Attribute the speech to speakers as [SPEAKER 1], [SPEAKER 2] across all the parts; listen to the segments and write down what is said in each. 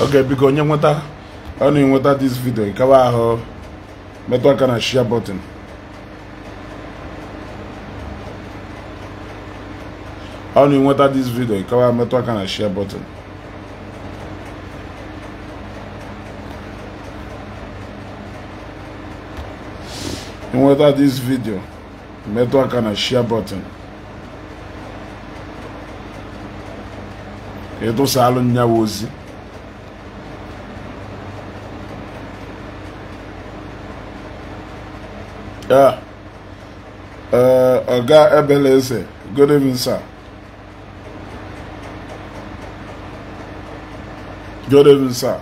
[SPEAKER 1] Okay, biko onye nweta ọ na-enweta this video ịkawa ahụ metụ aka na share button. Ọ na-enweta this video ịkawa metụ aka na share button. Nweta this video metụ aka na share button. Ịtụsalụ nyawa ozi. Yeah. Oga Ebeleze, good evening, sir. Good evening, sir.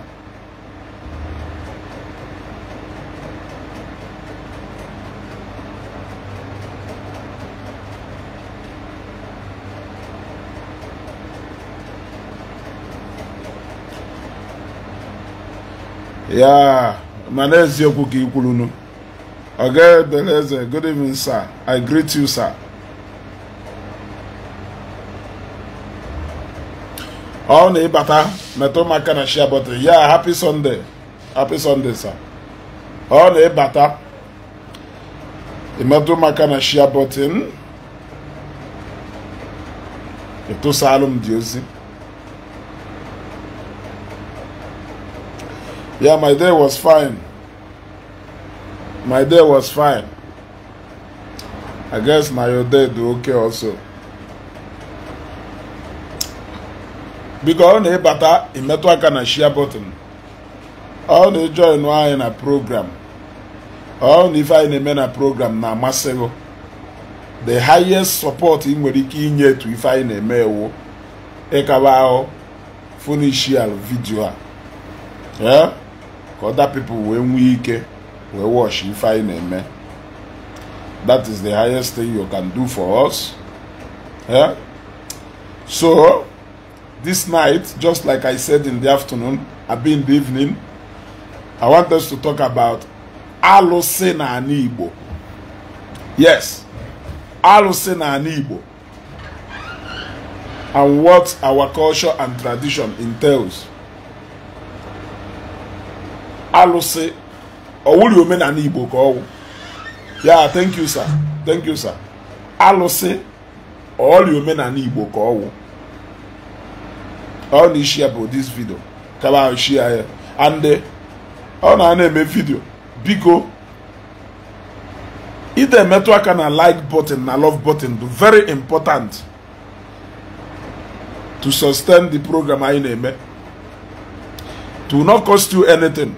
[SPEAKER 1] Yeah, mana eziokwu ka ikwurunu. Oga Ebeleze, good evening, sir. I greet you, sir. Ọ na-ịbata metụ maka na share button. Yeah, happy Sunday. Happy Sunday, sir. Ọ na-ịbata metụ maka na share button. Ịtụsalụ m dị ozi. Yeah, my day was fine. My day was fine. I guess now your day do okay also. Because on the imetụ aka na share button. Ọ na-join anyị na program. Ọ na ife anyị na-eme na program na amasị gị. The highest support ị nwere ike inye to ife anyị na-eme ewu ịkaba ahụ funishal video a. Yeah? Ka other people wee nwee ike we watch ife anyị na-eme. That is the highest thing you can do for us. Yeah? So this night, just like I said in the afternoon, I've been in the evening, I want us to talk about alụsị na ana Igbo. Yes, alụsị na ana Igbo. And what our culture and tradition entails. Alụsị ọwụrụ omenala Igbo ka ọwụ. Yeah, thank you, sir. Thank you, sir. Alụsị ọwụrụ omenala Igbo ka ọwụ. Ọ na-share bụ this video. Kaba ahụ share ya. And ọ na-eme video. Biko, ide metụ aka na like button na love button do very important to sustain the program anyị na-eme. It will not cost you anything.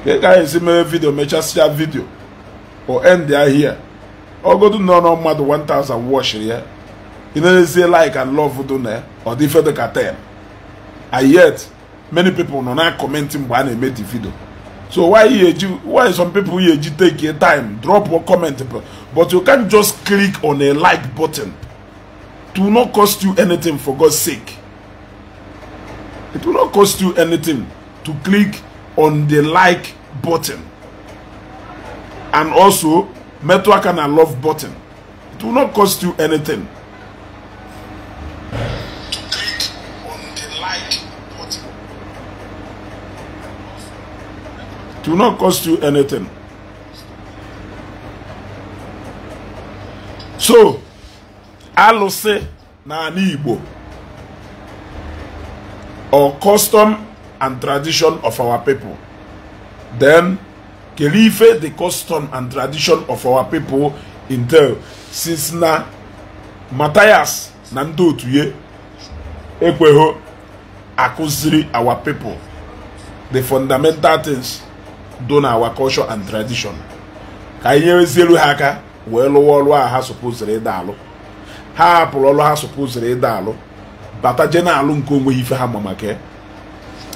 [SPEAKER 1] Ka anyị si mere video, mechasịa video or end there here. Ọgọdụ nọ na mmadụ 1000 watch ya. Ị na-ezie like and love do na ọ dị ife dị ka 10. And yet many people nọ na commenting mgbe a na-eme the video. So why some people you eji take your time drop or comment, but you can't just click on a like button. It will not cost you anything, for God's sake. It will not cost you anything to click on the like button. And also metụ aka na love button. It will not cost you anything to click on the like button. It will not cost you anything. So, alụsị na ana Igbo, or custom and tradition of our people. Then, kelife the custom and tradition of our people entail. Since na Matthias na ndị otu ye ekweho akụziri our people the fundamental things do na our culture and tradition. Ka anyị nyerezielu ha aka wee lụwa ọrụ a ha supposed ịda alụ. Ha hapụrụ ọrụ ha supposed ịda alụ, bata je na-alụ nke onweghị ife ha ma maka ya.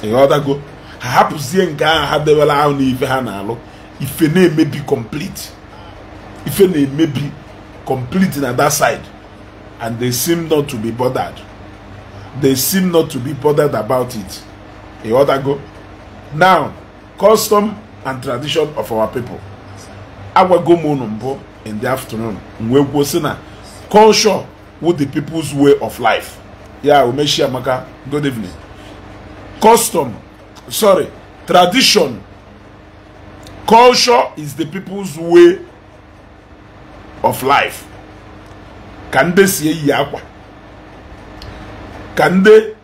[SPEAKER 1] Ịghọtago? Ha hapụzie nke ahụ ha debere ahụ na ife ha na-alụ. Ife na-emebi complete. Ife na-emebi complete na that side. And they seem not to be bothered. They seem not to be bothered about it. Ịghọtago? Now, custom and tradition of our people. Agwago m unu mbụ in the afternoon. Mgbe kwuo sị na culture with the people's way of life. Yeah, Umeshi Amaka, good evening. Custom, sorry, tradition. Culture is the people's way of life. Ka ndị si eyi akwa, ka ndị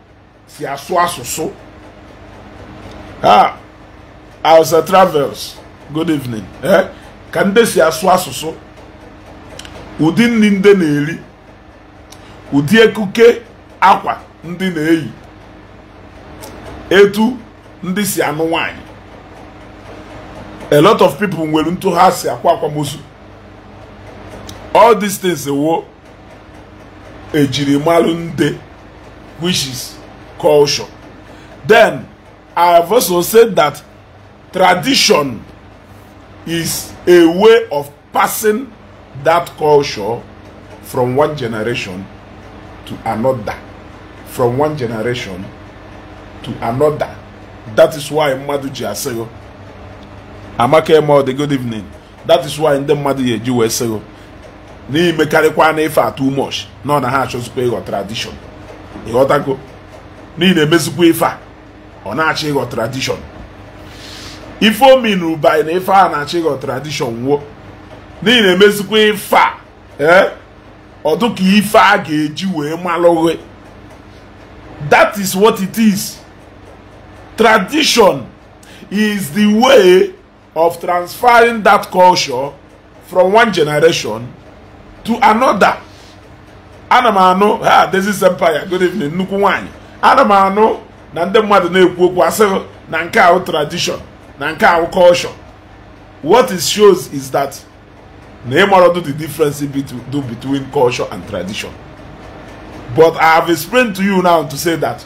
[SPEAKER 1] si asụ asụsụ. Ah, Hausa Travels, good evening. Ka ndị si asụ asụsụ, ụdị nri ndị na-eri, ụdị ekuke akwa ndị na-eyi, etu ndị si anụ nwanyị. A lot of people nwere ntụ ha si akwa akwamozu. All these things wo ejirimalụ ndị, which is culture. Then I have also said that tradition is a way of passing that culture from one generation to another, from one generation to another. That is why mmadụ ji asị gị, Amaka Emode, good evening. That is why ndị mmadụ ya eji wee sị gị n'imekarịkwa na ife a too much, nọ na ha achọzikwa ịghọ tradition. Ịghọtago? N'ihi na-emezikwa ife a, ọ na-achọ ịghọ tradition. Ife ominu by na ife a na-achọ ịghọ tradition nwuo. N'ihi na-emezikwa ife a, ọdụ ka ife a ga-eji wee malụghị. That is what it is. Tradition is the way of transferring that culture from one generation to another. Ana m anụ ha Dezis Empire, good evening, nnukwu nwanyị. Ana m anụ na ndị mmadụ na-ekwu okwu asị na nke ahụ tradition, na nke ahụ culture. What it shows is that na ịmarodu the difference between culture and tradition. But I have explained to you now to say that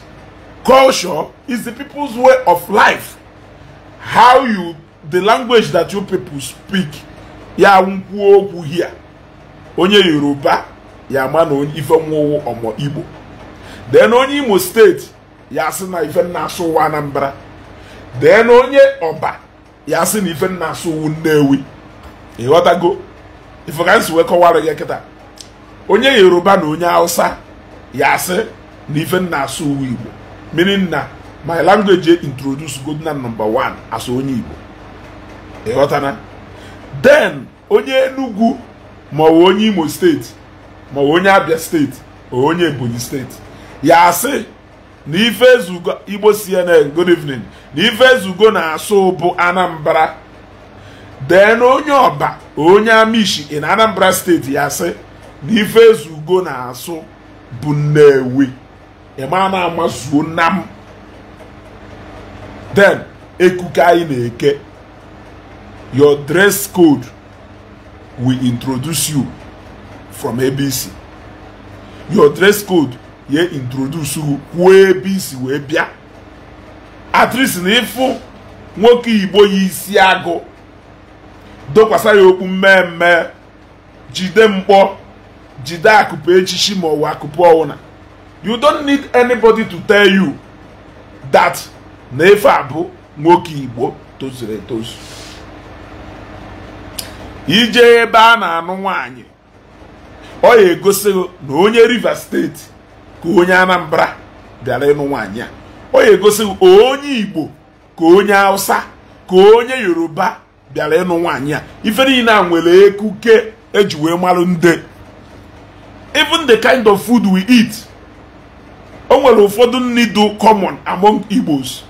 [SPEAKER 1] culture is the people's way of life. How you, the language that you people speak, ya nkwu okwu here. Onye Yoruba ya ma na ife nwowo ọmọ Igbo. Then onye Imo State ya sị na ife na-asụ ụwa Anambra. Then onye Ọba ya sị na ife na-asụ ụwa Nnewi. Ịghọtago? Ife ka nsi wee kọwara gị kịta. Onye Yoruba na onye Hausa ya sị na ife na-asụ ụwa Igbo. Meaning na my language introduce good na number one as onye Igbo. Ịghọtana? Then onye Enugu ma ọ onye Imo State ma onye Abia State ma onye Ebonyi State ya sị na ife ezugo Igbo CNN, good evening, na ife ezugo na-asụ bụ Anambra. Then onye Ọba onye Amishi in Anambra State ya sị na ife ezugo na-asụ bụ Nnewi. Ịma na amazuo nam. Then ekuke anyị na-eke, your dress code will introduce you from ABC. Your dress code ye introduce you kwuo ABC wee bịa. At least na ịfụ nwoke Igbo yi isi agụ, dokwasa ya okpu mmemme, jide mkpọ, jide akụpụ echichi ma ọ bụ akụpụ ọwụna. You don't need anybody to tell you that na ife a bụ nwoke Igbo tozuru etozu. Ije ebe a na-anụ nwaanyị, ọ ya egosi na onye Rivers State ka onye Anambra bịara ịnụ nwaanyị a. Ọ ya egosi onye Igbo ka onye Hausa ka onye Yoruba bịara ịnụ nwaanyị a. Ife niile a nwere ekuke eji wee marụ ndị. Even the kind of food we eat, o nwere ụfọdụ nri dị common among Igbos,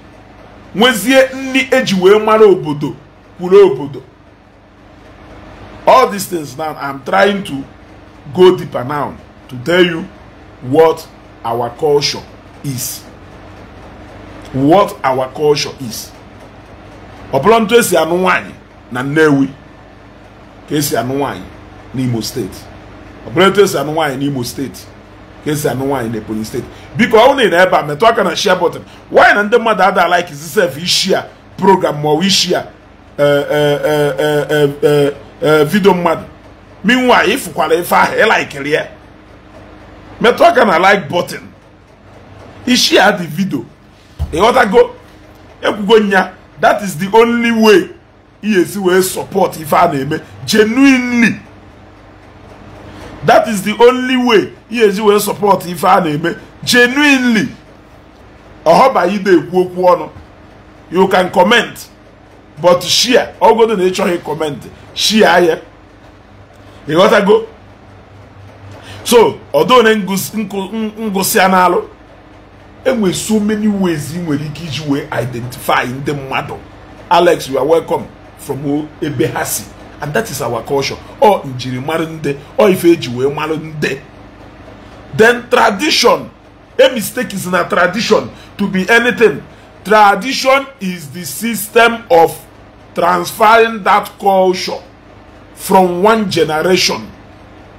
[SPEAKER 1] nwezie nri eji wee mara obodo kwuru obodo. All these things now, I'm trying to go deeper now to tell you what our culture is. What our culture is. Ọ bụrụ ntụ esi anụ nwaanyị na Nnewi ka esi anụ nwaanyị n'Imo State. Ọ bụrụ etu esi anụ nwaanyị n'Imo State ka esi anụ nwaanyị n'Ebonyi State. Biko ọ bụrụ na ebe a metụ aka na share button. Why na ndị mmadụ ada like sef ishia program ma ọ bụ ishia video mmadụ? Meanwhile, ịfụkwara ife ahụ ịlikiri ya, metụ aka na like button, ishia the video. Ịghọtago? Ekwugo nya, that is the only way ị esi wee support ife a na-eme genuinely. That is the only way ị esi wee support ife a na-eme genuinely. Ọhọba ide ekwu okwu ọnụ. You can comment, but share. Ọgọdụ na ịchọghị comment, share ya. Ịghọtago? So ọdụ ngụsị a na-alụ, enwere so many ways ị nwere ike iji wee identify ndị mmadụ. Alex, you are welcome from ebe ha si, and that is our culture. Ọ njirimara ndị, ọ ife eji wee mara ndị. Then tradition, a mistake is na tradition to be anything. Tradition is the system of transferring that culture from one generation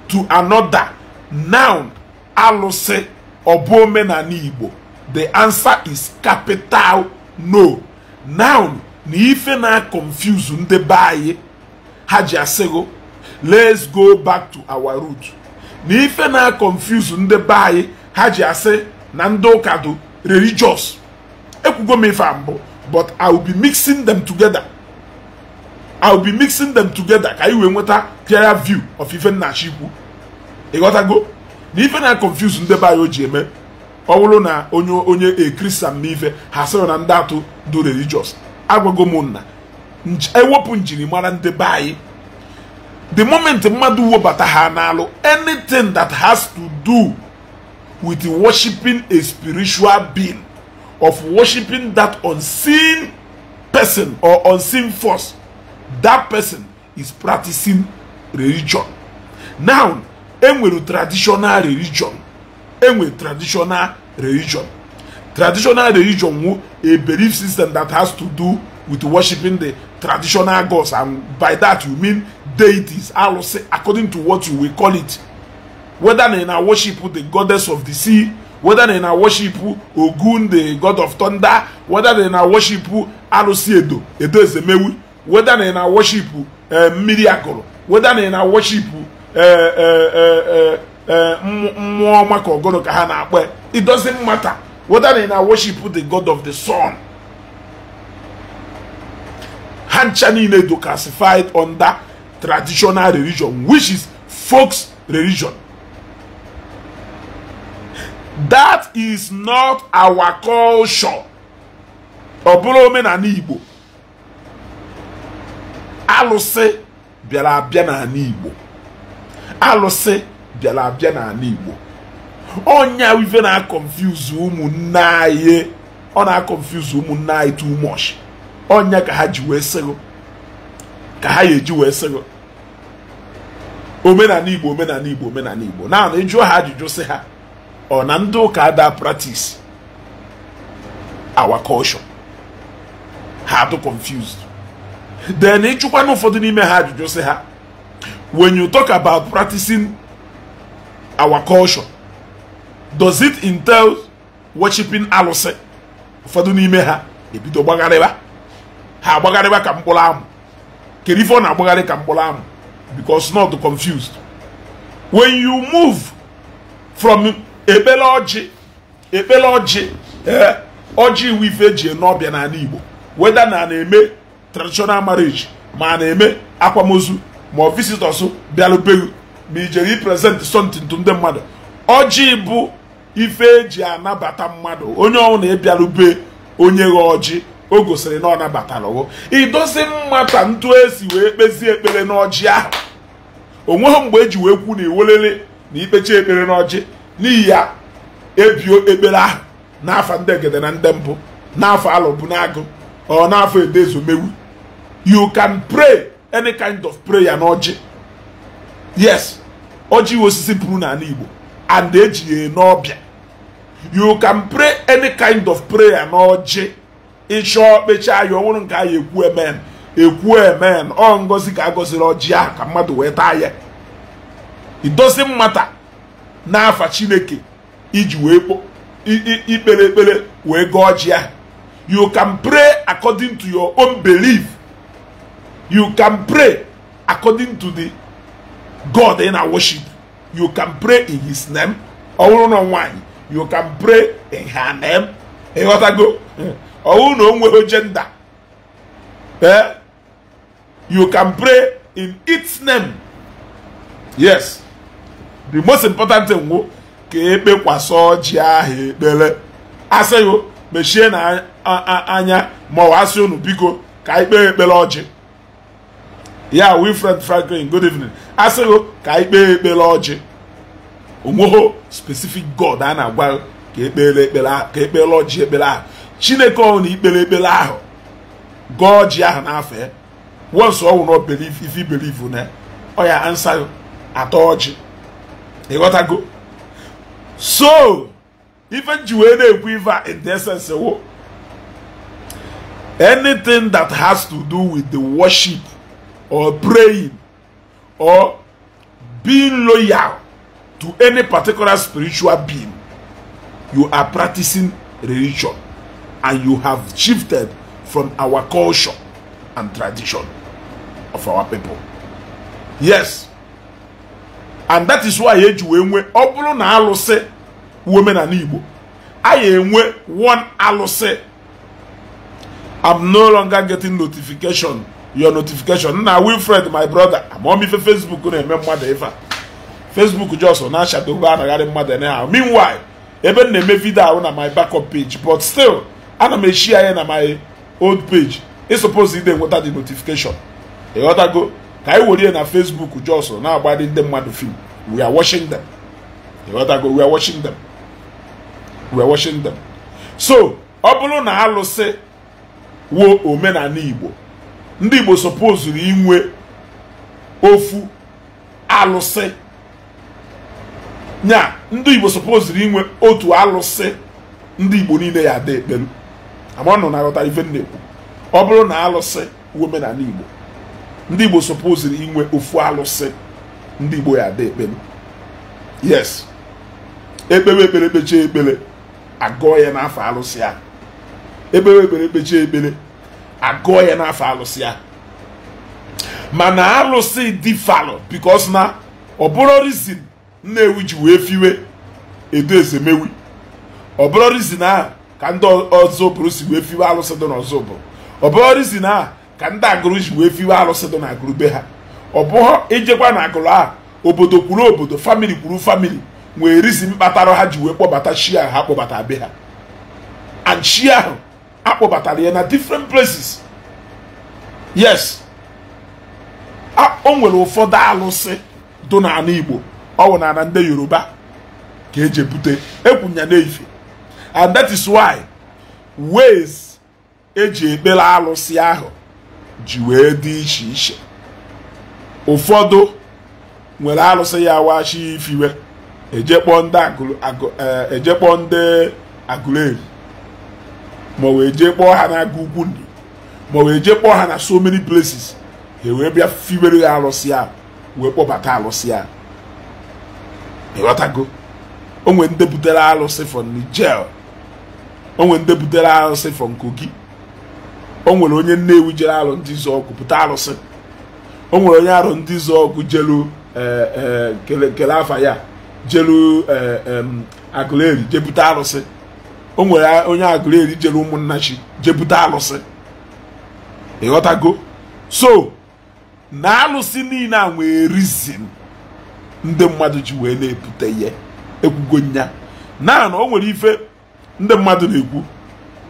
[SPEAKER 1] to another. Now, alụsị ọ bụ omenala Igbo? The answer is capital no. Now, na ife na confuse ndị be anyị ha ji asịgo, let's go back to our root. Na ife na confuse ndị be anyị ha ji asị na ndị ụka do religious. Ekwugo m ife a mbụ, but I will be mixing them together. I will be mixing them together ka anyị wee nweta clearer view of ife nna-achọ ikwu. Ịghọtago? Na ife na confuse ndị be anyị o ji eme, ọ bụrụ na onye onye a Christian ma ife ha sịrị na ndị atụ do religious. Agwago m nna ewepụ njirimara ndị be anyị. The moment mmadụ webata ha n'alụ, anything that has to do with worshiping a spiritual being, of worshiping that unseen person or unseen force, that person is practicing religion. Now, enwere traditional religion. Enwere traditional religion. Traditional religion wu a belief system that has to do with worshiping the traditional gods, and by that you mean deities, alụsị, according to what you will call it. Whether na na worship the goddess of the sea, whether na na worship Ogun, the god of thunder, whether na na worship alụsị Edo, Edo Ezemewi, whether na na worship mmiri akụrụ, whether na na worship mmụọ ọma ka ọgọnọ ka ha na-akpọ, it doesn't matter. Whether na na worship the god of the sun, ha ncha niile do classified under traditional religion, which is folks religion. That is not our culture. Ọ bụrụ omenala Igbo, alụsị bịara abịa n'ala Igbo. Alụsị bịara abịa n'ala Igbo. Ọnya ife na-confuse ụmụnne anyị, ọ na-confuse ụmụnne anyị too much. Ọnya ka ha ji wee sịgụ, ka ha ya eji wee sịgụ omenala Igbo, omenala Igbo, omenala Igbo. Na na ịjụọ ha ajụjụ sị ha, ọ na ndị ụka ada practice our culture, ha adụ confused. Then ịjụkwa na ụfọdụ n'ime ha ajụjụ sị ha, when you talk about practicing our culture, does it entail worshiping alụsị? Ụfọdụ n'ime ha ebido gbagharịba, ha agbagharịba ka mkpụrụ amụ. Kedu ife ọ na-agbagharị ka mkpụrụ amụ? Because not confused. When you move from ekpere ọjị, ekpere ọjị, ee, ọjị iwu ife eji ene ọbịa n'ala Igbo, whether na na-eme traditional marriage, ma na-eme akwamozu, ma ọ visitors bịalụbeghị, ma ijere present something to ndị mmadụ, ọjị bụ ife eji anabata mmadụ. Onye ọbụla ịbịalube onye ghe ọjị, o gosiri na ọ nabatara ụghụ. Idozi mmata ntu esi wee kpezie ekpere n'ọjị ahụ, onweghị mgbe eji wee kwu na iwelele na ikpecha ekpere n'ọjị, n'ihi ya ebio ekpere ahụ n'afa ndị egede na ndị mbụ, n'afọ alụbụ n'agụ, ọ n'afọ edezomewu. You can pray any kind of prayer n'ọjị. Yes, ọjị osisi pụrụ n'ala Igbo and eji ya n'ọbịa. You can pray any kind of prayer n'ọjị. Ịchọọ kpechaa ya, ọ bụrụ nke a ya ekwu amen, ekwu amen, ọ ngozi ka a gọziri ọjị ahụ ka mmadụ wee taa ya. It doesn't matter n'afa Chineke iji wee ikpere ekpere wee gọọ ọjị ahụ. You can pray according to your own belief. You can pray according to the God in our worship. You can pray in his name. Ọ bụrụ na nwaanyị, you can pray in her name. Ịghọtago? Ọ bụrụ na o nweghị gender, eh, you can pray in its name. Yes, the most important thing wụ ka ekpekwasị ọjị ahụ ekpere. Asịghị Mechie na anya ma ọ asị unu biko ka anyị kpee ekpere ọjị. Ya Wilfred Franklin, good evening. Asịghị ka anyị kpee ekpere ọjị. Onweghị specific God a na-agwa ka ekpere ekpere ka ekpere ọjị ekpere ahụ. Chineke ọ na ikpere ekpere ahụ gọọ ọjị ahụ n'afọ ya. Once ọ wụ not believe, if you believe na ọ ya answer atọ ọjị. Ịghọtago? So ife ji wee na-ekwu ife a in the essence wo anything that has to do with the worship or praying or being loyal to any particular spiritual being, you are practicing religion and you have shifted from our culture and tradition of our people. Yes. And that is why eji wee nwee, ọ bụrụ na alụsị omenala Igbo, anyị enwe one alụsị. I'm no longer getting notification. Your notification. Na Wilfred, my brother, amom ife Facebook na-eme mmadụ ife a. Facebook just na shadow anagharị mmadụ na ahụ. Meanwhile, ebe m na-eme video ahụ na my backup page, but still, ana m eshi ya na my old page. Ị suppose ide nweta the notification. Ịghọtago? Ka anyị were na Facebook just na-agbadị ndị mmadụ film. We are watching them. Ịghọtago? We are watching them. We are watching them. So, ọ bụrụ na alụsị wo omenala Igbo, ndị Igbo supposed inwe ofu alụsị. Nya, ndị Igbo supposed inwe otu alụsị ndị Igbo niile ya ada ekpelu. Ama na aghọtara ife m na-ekwu. Ọ bụrụ na alụsị wo omenala Igbo, ndị Igbo supposed inwe ofu alụsị ndị Igbo ya ada ekpelu. Yes. Ekpere ekpere ekpechie ekpere agụọ ya n'afọ alụsị ahụ. Ekpere ekpere ekpechie ekpere agụọ ya n'afọ alụsị ahụ. Mana alụsị dị falụ because na ọ bụrụ reason Nnewi ji wee fiwe Edo Ezemewi, ọ bụrụ reason ahụ ka ndị Ọzọbụrụ si wee fiwe alụsị dị n'Ọzọbụrụ, ọ bụrụ reason ahụ ka ndị Agụrụ ji wee fiwe alụsị dị n'Agụrụ be ha. Ọ bụghị ijekwa na Agụrụ ahụ, obodo kwuru obodo, family kwuru family, nwee reason kpatara ha ji wee kpọbata chi ahụ ha kpọbata be ha. And chi ahụ akpọbatara ya na different places. Yes. O nwere ụfọdụ alụsị dị n'ala Igbo, ọ wụ n'ala ndị Yoruba ka eji ebute ekwunya n'ife. And that is why ways eji ekpere alụsị ahụ ji wee dị iche iche. Ụfọdụ nwere alụsị ya wachi ifiwe ejekpọ ndị ejekpọ ndị Agụleri, ma ọ wee jee kpọọ ha na Agụ Ukwu Nri, ma ọ wee jee kpọọ ha na so many places, ha wee bịa fiwere ya alụsị ahụ wee kpọbata alụsị ahụ. Ịghọtago? O nwere ndị butere alụsị from Niger, o nwere ndị butere alụsị from Kogi, o nwere onye Nnewi jere alụ ndị izu ọgụ pụta alụsị, o nwere onye arụ ndị izu ọgụ jelu kele afa ya jelu Agụleri jee bute alụsị, o nwere onye Agụleri jere Ụmụnnachi jee bute alụsị. Ịghọtago? So na alụsị niile a nwere reason ndị mmadụ ji wee na-ebute ihe. Ekwugo nya na o nwere ife ndị mmadụ na-ekwu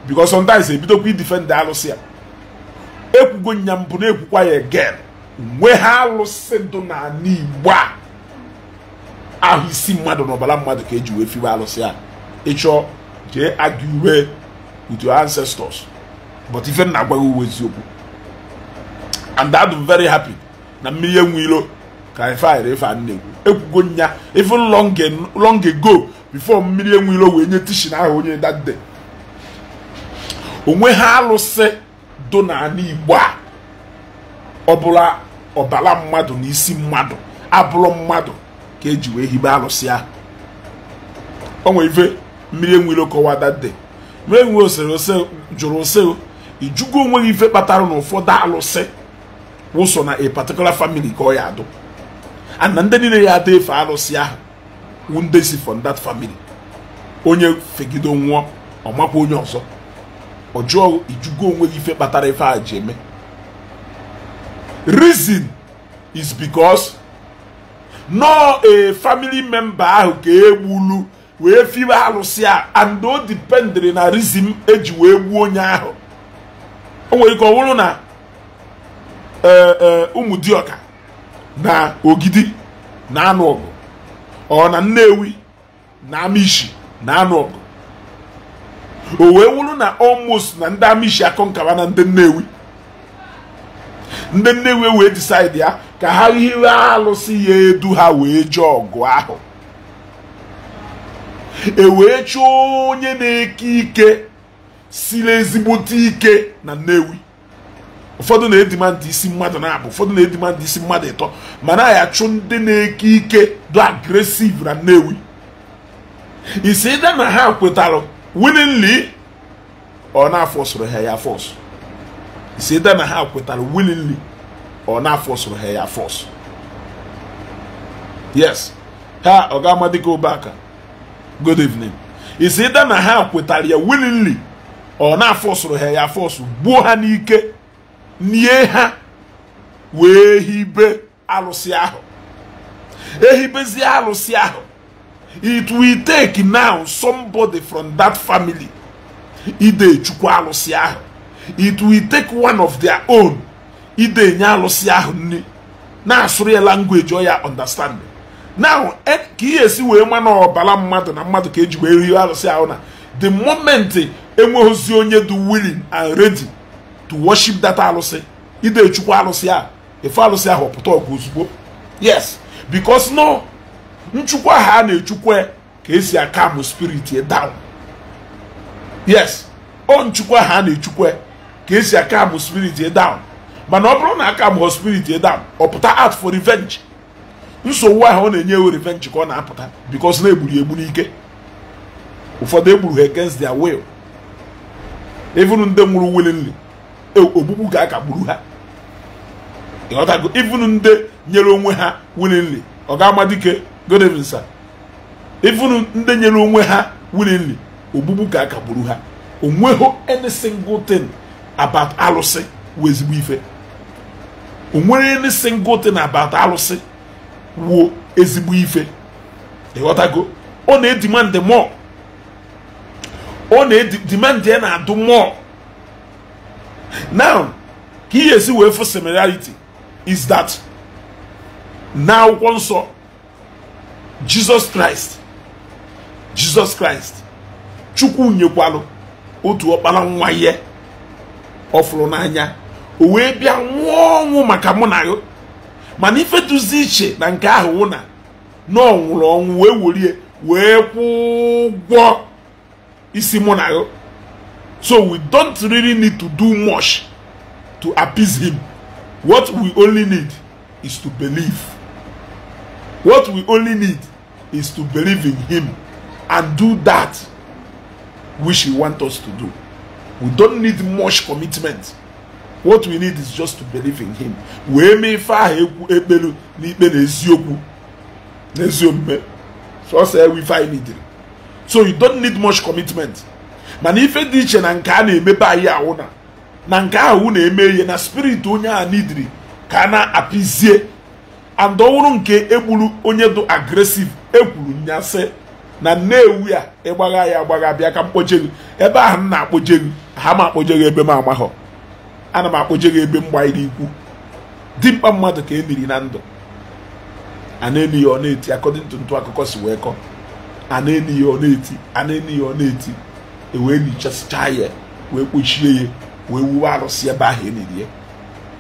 [SPEAKER 1] because sometimes ebidokwa idefend alụsị a. Ekwugo nya mbụ na-ekwukwa ya again, nwe ha alụsị dị n'ala Igbo a ahụ isi mmadụ na ọbara mmadụ ka eji wee fiwe alụsị a. Ịchọ jee argue with your ancestors, but ife na agwaghị uwe eziokwu. And I'm very happy na mmiri enwe ilo ka ife a ife a na-ekwu. Ekwugo nya even long ago before mmiri enwe ilo wee nye teaching ahụ onye that day. Onwe ha alụsị dị n'ala Igbo a ọ bụla ọbara mmadụ na isi mmadụ abụrụ mmadụ ka eji wee hibe alụsị ahụ. O nwere ife mmiri enwe ilo kọwa that day. Mmiri enwe osere ose jụrụ ose ijugo onweghị ife kpatara na ụfọdụ alụsị wụso na a particular family ka ọ ya adụ, and na ndị niile ya ada efe alụsị ahụ wụ ndị si from that family. Onye fegide nwụọ ọmakwa onye ọzọ ọ jụọ ijugo onweghị ife kpatara ife a ji eme. Reason is because no a family member ahụ ka egbulu Wee fiwe alụsị a, and o dependịrị na reason eji wee gbuo onye ahụ. O nwere ike ọ bụrụ na ụmụ dioka na Ogidi na anụ ọgụ, ọ na Nnewi na Amishi na anụ ọgụ, o wee wụrụ na almost na ndị Amishi akọnkaba na ndị Nnewi, ndị Nnewi wee decide ya ka ha hiwe alụsị ya edu ha wee jee ọgụ ahụ. E wee chọọ onye na-eke ike siri ezigbote ike na Nnewi. Ụfọdụ na-edimandị isi mmadụ na-abụ, ụfọdụ na-edimandị isi mmadụ ịtọ, mana ya chụ ndị na-eke ike dị aggressive na Nnewi. Isi ịda na ha kwetara willingly, ọ na-afọsụrụ ha ya force. Isi ịda na ha kwetara willingly, ọ na-afọsụrụ ha ya force. Yes, ha ọ ga-amadike Obaka, good evening. Isi ịda na ha kwetara ya willingly, ọ na-afọsụrụ ha ya force, gbuo ha n'ike, nie ha wee hibe alụsị ahụ. Ehibezie alụsị ahụ, it will take now somebody from that family ide echukwu alụsị ahụ. It will take one of their own ide enye alụsị ahụ nne, na-asụrụ ya language ọ ya understand. Now ka ihe esi wee ma na ọbara mmadụ na mmadụ ka eji wee rie alụsị ahụ, na the moment enweghịzi onye dị willing and ready to worship that alụsị, ide echukwu alụsị ahụ, efe alụsị ahụ pụta ọgụ ozugbo. Yes, because no nchukwu ahụ a na-echukwu ka esi akamụ spirit ya down. Yes, ọ nchukwu ahụ a na-echukwu ka esi akamụ spirit ya down. Mana ọ bụrụ na akamụ spirit ya down, ọ pụta out for revenge. Nsogbu ahụ ọ na-enye ewu revenge ka ọ na-apụta, because na-egburu egbu n'ike. Ụfọdụ egburu ha against their will. Even ndị nwụrụ willingly, ogbugbu ka aka gburu ha. Ịghọtago? Even ndị nyere onwe ha willingly, ọ ga-amadike, good evening sir. Even ndị nyere onwe ha willingly, ogbugbu ka aka gburu ha. Onweghị any single thing about alụsị wụ ezigbo ife. Onwere any single thing about alụsị wụ ezigbo ife. Ịghọtago? Ọ na-edemand more. Ọ na-edemand ya na-adụ more. Now, ka ihe esi wee fụ similarity is that na akwụkwọ nsọ, Jesus Christ, Chukwu nyekwalụ otu ọkpara nwa ya ọ fụrụ n'anya, o wee bịa nwụọ ọnwụ maka mụ na gị. Mana ife duzi iche na nke ahụ wụ na na ọ nwụrụ ọnwụ wee werie wee kwụọ ụgwọ isi mụ na gị. So we don't really need to do much to appease him. What we only need is to believe. What we only need is to believe in him and do that which he wants us to do. We don't need much commitment. What we need is just to believe in him. Wee mee ife ahụ ekwu ekpelu n'ikpe na eziokwu na ezi omume. Sọsọ ewu ife anyị neediri. So you don't need much commitment. Mana ife dị iche na nke a na-emepe anyị ahụ na nke ahụ na-eme ihe na spirit onye a nidiri ka a na-apịzie, and ọwụrụ nke egburu onye dị aggressive, ekwuru nyasị na Nnewi a ịgbagha ya agbagha bịa ka mkpoje gị ebe ahụ m na-akpoje gị. Ha ma akpoje gị ebe m amaghọ, ana m akpoje gị ebe m gbanyere ikwu. Dimkpa mmadụ ka e niri na ndụ, a na-eni ya ọ na-eti, according to ntụ akụkọ si wee kọ. A na-eni ya ọ na-eti, a na-eni ya ọ na-eti, e wee lichasịchaa ya, wee kpochie ya, wee wuwe arụsị ebe ahụ eniri ya.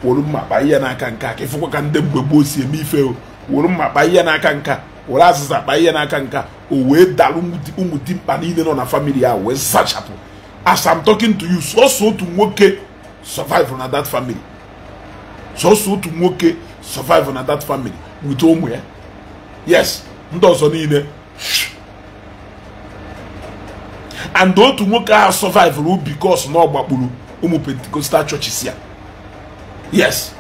[SPEAKER 1] Were mma kpa ihe n'aka nka, ka ịfụkwa ka ndị mgbe gboo si eme ife o. Were mma kpa ihe n'aka nka, were azịza kpa ihe n'aka nka, o wee dalụ ụmụ dimkpa niile nọ na family ahụ wee zachapụ. As I'm talking to you, sọsọ otu nwoke survive na that family. Sọsọ otu nwoke survive na that family with ụmụ ya. Yes, ndị ọzọ niile. And otu nwoke ahụ survive ru because na ọ gbakpuru ụmụ Pentecostal churches ya. Yes,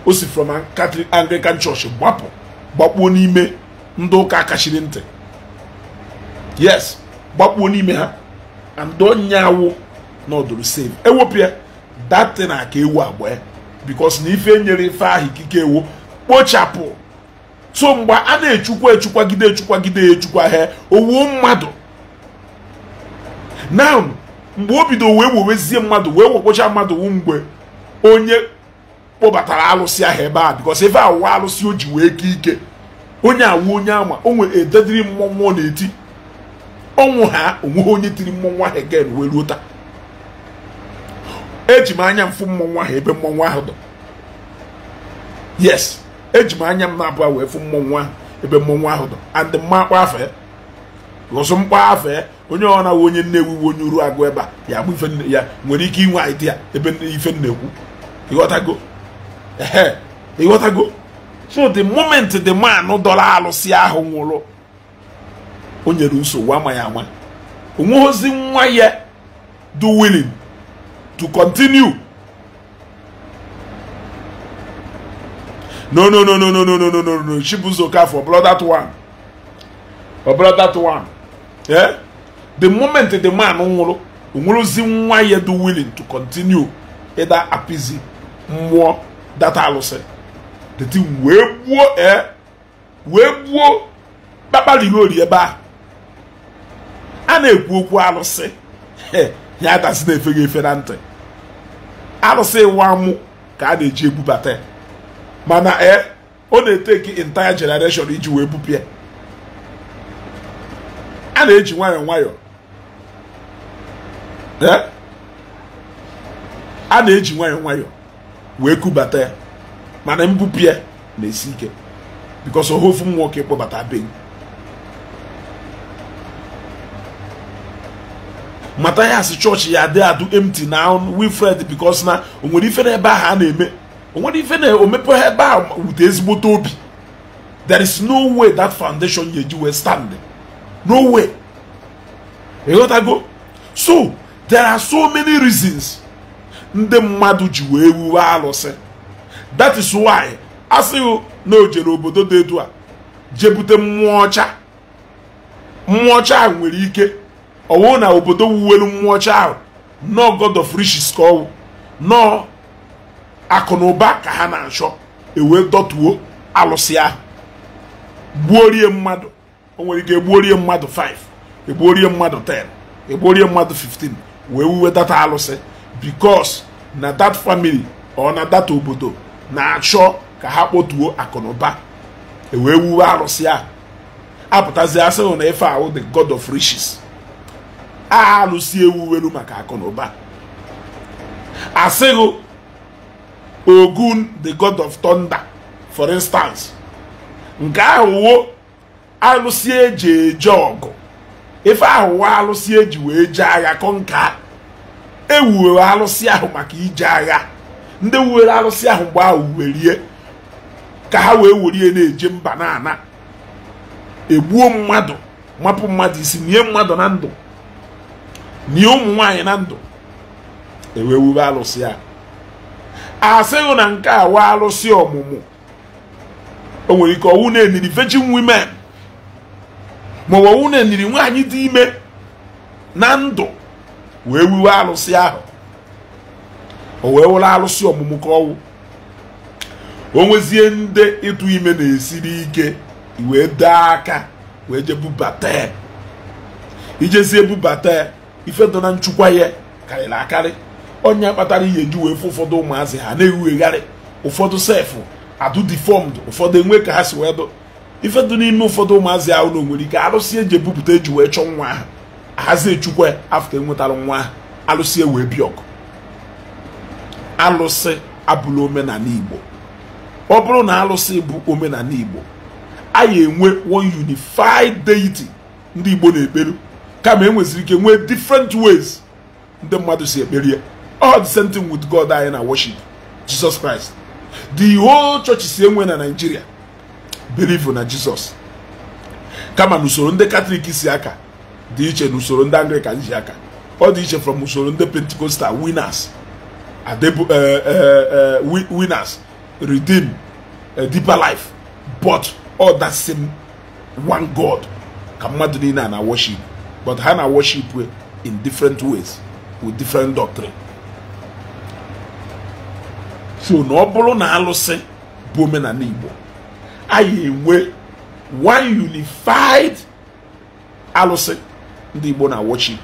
[SPEAKER 1] o si from Catholic Anglican Church gbapụ, gbakpuo n'ime ndị ụka kachiri ntị. Yes, gbakpuo n'ime ha, and onye awụ na ọdụrụ save ewepụ ya datin aka ewu agba ya, because na ife nyere ife ahụ ikike ewu kpochapụ. So mgbe a na-echukwa echukwagide echukwagide echukwa ha owuo mmadụ. Now mgbe o bido wee wewezie mmadụ wee wekpocha mmadụ mgbe onye kpọbatara alụsị ahụ ebe a, because ebe awụ alụsị o ji wee ke ike onye awụ onye ama o nwere edediri mmọnwụ na-eti ọnwụ ha onweghị onye tiri mmọnwụ ahụ again wee ruo taa. Eji m anya m fụ mmọnwụ ahụ ebe mmọnwụ ahụ dọ. Yes, eji m anya m na-abụọ wee fụ mmọnwụ ahụ ebe mmọnwụ ahụ dọ. And mma akpọ afa ya, because mkpọ afa ya onye ọ na-awụ onye Nnewi onye uru agụ ebe a ya bụ ife ya nwere ike inwe idea ebe ife na-ekwu. Ịghọtago? Ehe, ịghọtago? So the moment the man dọrọ alụsị ahụ nwụrụ, o nyere nsogbu ama ya ama. Onweghịzi nwa ya do willing to continue. No. Chibuzo Okafor, brother that one. Or brother that one. Yeah? The moment the man nwụrụ, onweghịzi nwa ya do willing to continue either appease mmụọ that alụsị. The thing wee gbuo wee gbuo kpakpaliri ebe ahụ. A na-ekwu okwu alụsị ya adasị na-efe efe na ntị. Alụsị wa mụ ka a na-eji ebubata, mana ọ na-eteki entire generation iji wee bupụ ya. A na-eji nwayọọ nwayọọ, a na-eji nwayọọ nwayọọ wee kubata ya, mana mbupụ ya na-esi ike because ohofu nwoke kpọbata be. Matthias church ya dị adụ empty now Wilfred, because na o nwere ife na ebe ahụ a na-eme, o nwere ife na omepe ebe ahụ wute ezigbote obi. There is no way that foundation ya eji wee stand. No way. Ịghọtago? So there are so many reasons ndị mmadụ ji wee wuwe alụsị. That is why asịghị na o jere obodo dị etu a jebute mmụọ ọcha. Mmụọ ọcha ahụ nwere ike ọwụ na obodo wuwelu mmụọ ọcha ahụ nọ god of riches ka ọwụ nọ akụ na ụba ka ha na-achọ, ewee dọtuo alụsị ahụ gbuorie mmadụ. O nwere ike egbuorie mmadụ 5, egbuorie mmadụ 10, egbuorie mmadụ 15 wee wuwe data alụsị, because na that family or na that obodo na-achọ ka ha kpọtuo akụ na ụba, ewee wuwe alụsị ahụ. Apụtazi asị na ife ahụ the god of riches, alụsị ewuwelu maka akụ na ụba. Asịghị Ogun the god of thunder for instance, nke ahụ wo alụsị eji eje ọgụ. Ife ahụ wo alụsị eji wee jee agha kọnka. Ewuwere alụsị ahụ maka ije agha. Ndị wuwere alụsị ahụ mgbe ahụ werie ka ha wee werie na-eje mba na ana, egbuo mmadụ, mapụ mmadụ isi, nie mmadụ na ndụ, nie ụmụ nwaanyị na ndụ, ewee wuwe alụsị ahụ. Asịghị na nke a wa alụsị ọmụmụ. O nwere ike ọwụ na-eniri virgin women, ma ọ wụ na-eniri nwaanyị dị ime na ndụ wee wuwe alụsị ahụ, o wee wụrụ alụsị ọmụmụ ka ọwụ. O nwezie ndị ịtụ ime na-esiri ike, wee dee aka wee je bubata. Ijezie bubata ife dị na nchukwa ya karịrị akarị. Onye kpatara ihe eji wee fụ ụfọdụ ụmụazị ha na-ewughegharị, ụfọdụ sefụ adụ deformed, ụfọdụ enwe ka ha si wee dụ. Ife dị n'ime ụfọdụ ụmụazị ahụ na onwere ike alụsị eji ebupụta eji wee chọọ nwa ahụ, ahazi echukwa afta enwetara nwa ahụ, alụsị ewee bịa ọgụ. Alụsị abụla omenala Igbo. Ọ bụrụ na alụsị bụ omenala Igbo, anyị enwe one unified deity ndị Igbo na-ekperu, kama enweziri ike nwee different ways ndị mmadụ si ekperi ya. All the same thing with God anyị na worship Jesus Christ. The whole church si enwe na Nigeria believe na Jesus, kama n'usoro ndị Catholic si aka dị iche n'usoro ndị Anglican ji aka, ọ dị iche from usoro ndị Pentecostal winners, winners redeem a deeper life, but all that same one God ka mmadụ niile na worship, but ha na worship in different ways with different doctrine. So na ọ bụrụ na alụsị bụ omenala Igbo, anyị enwe one unified alụsị ndị Igbo na worship.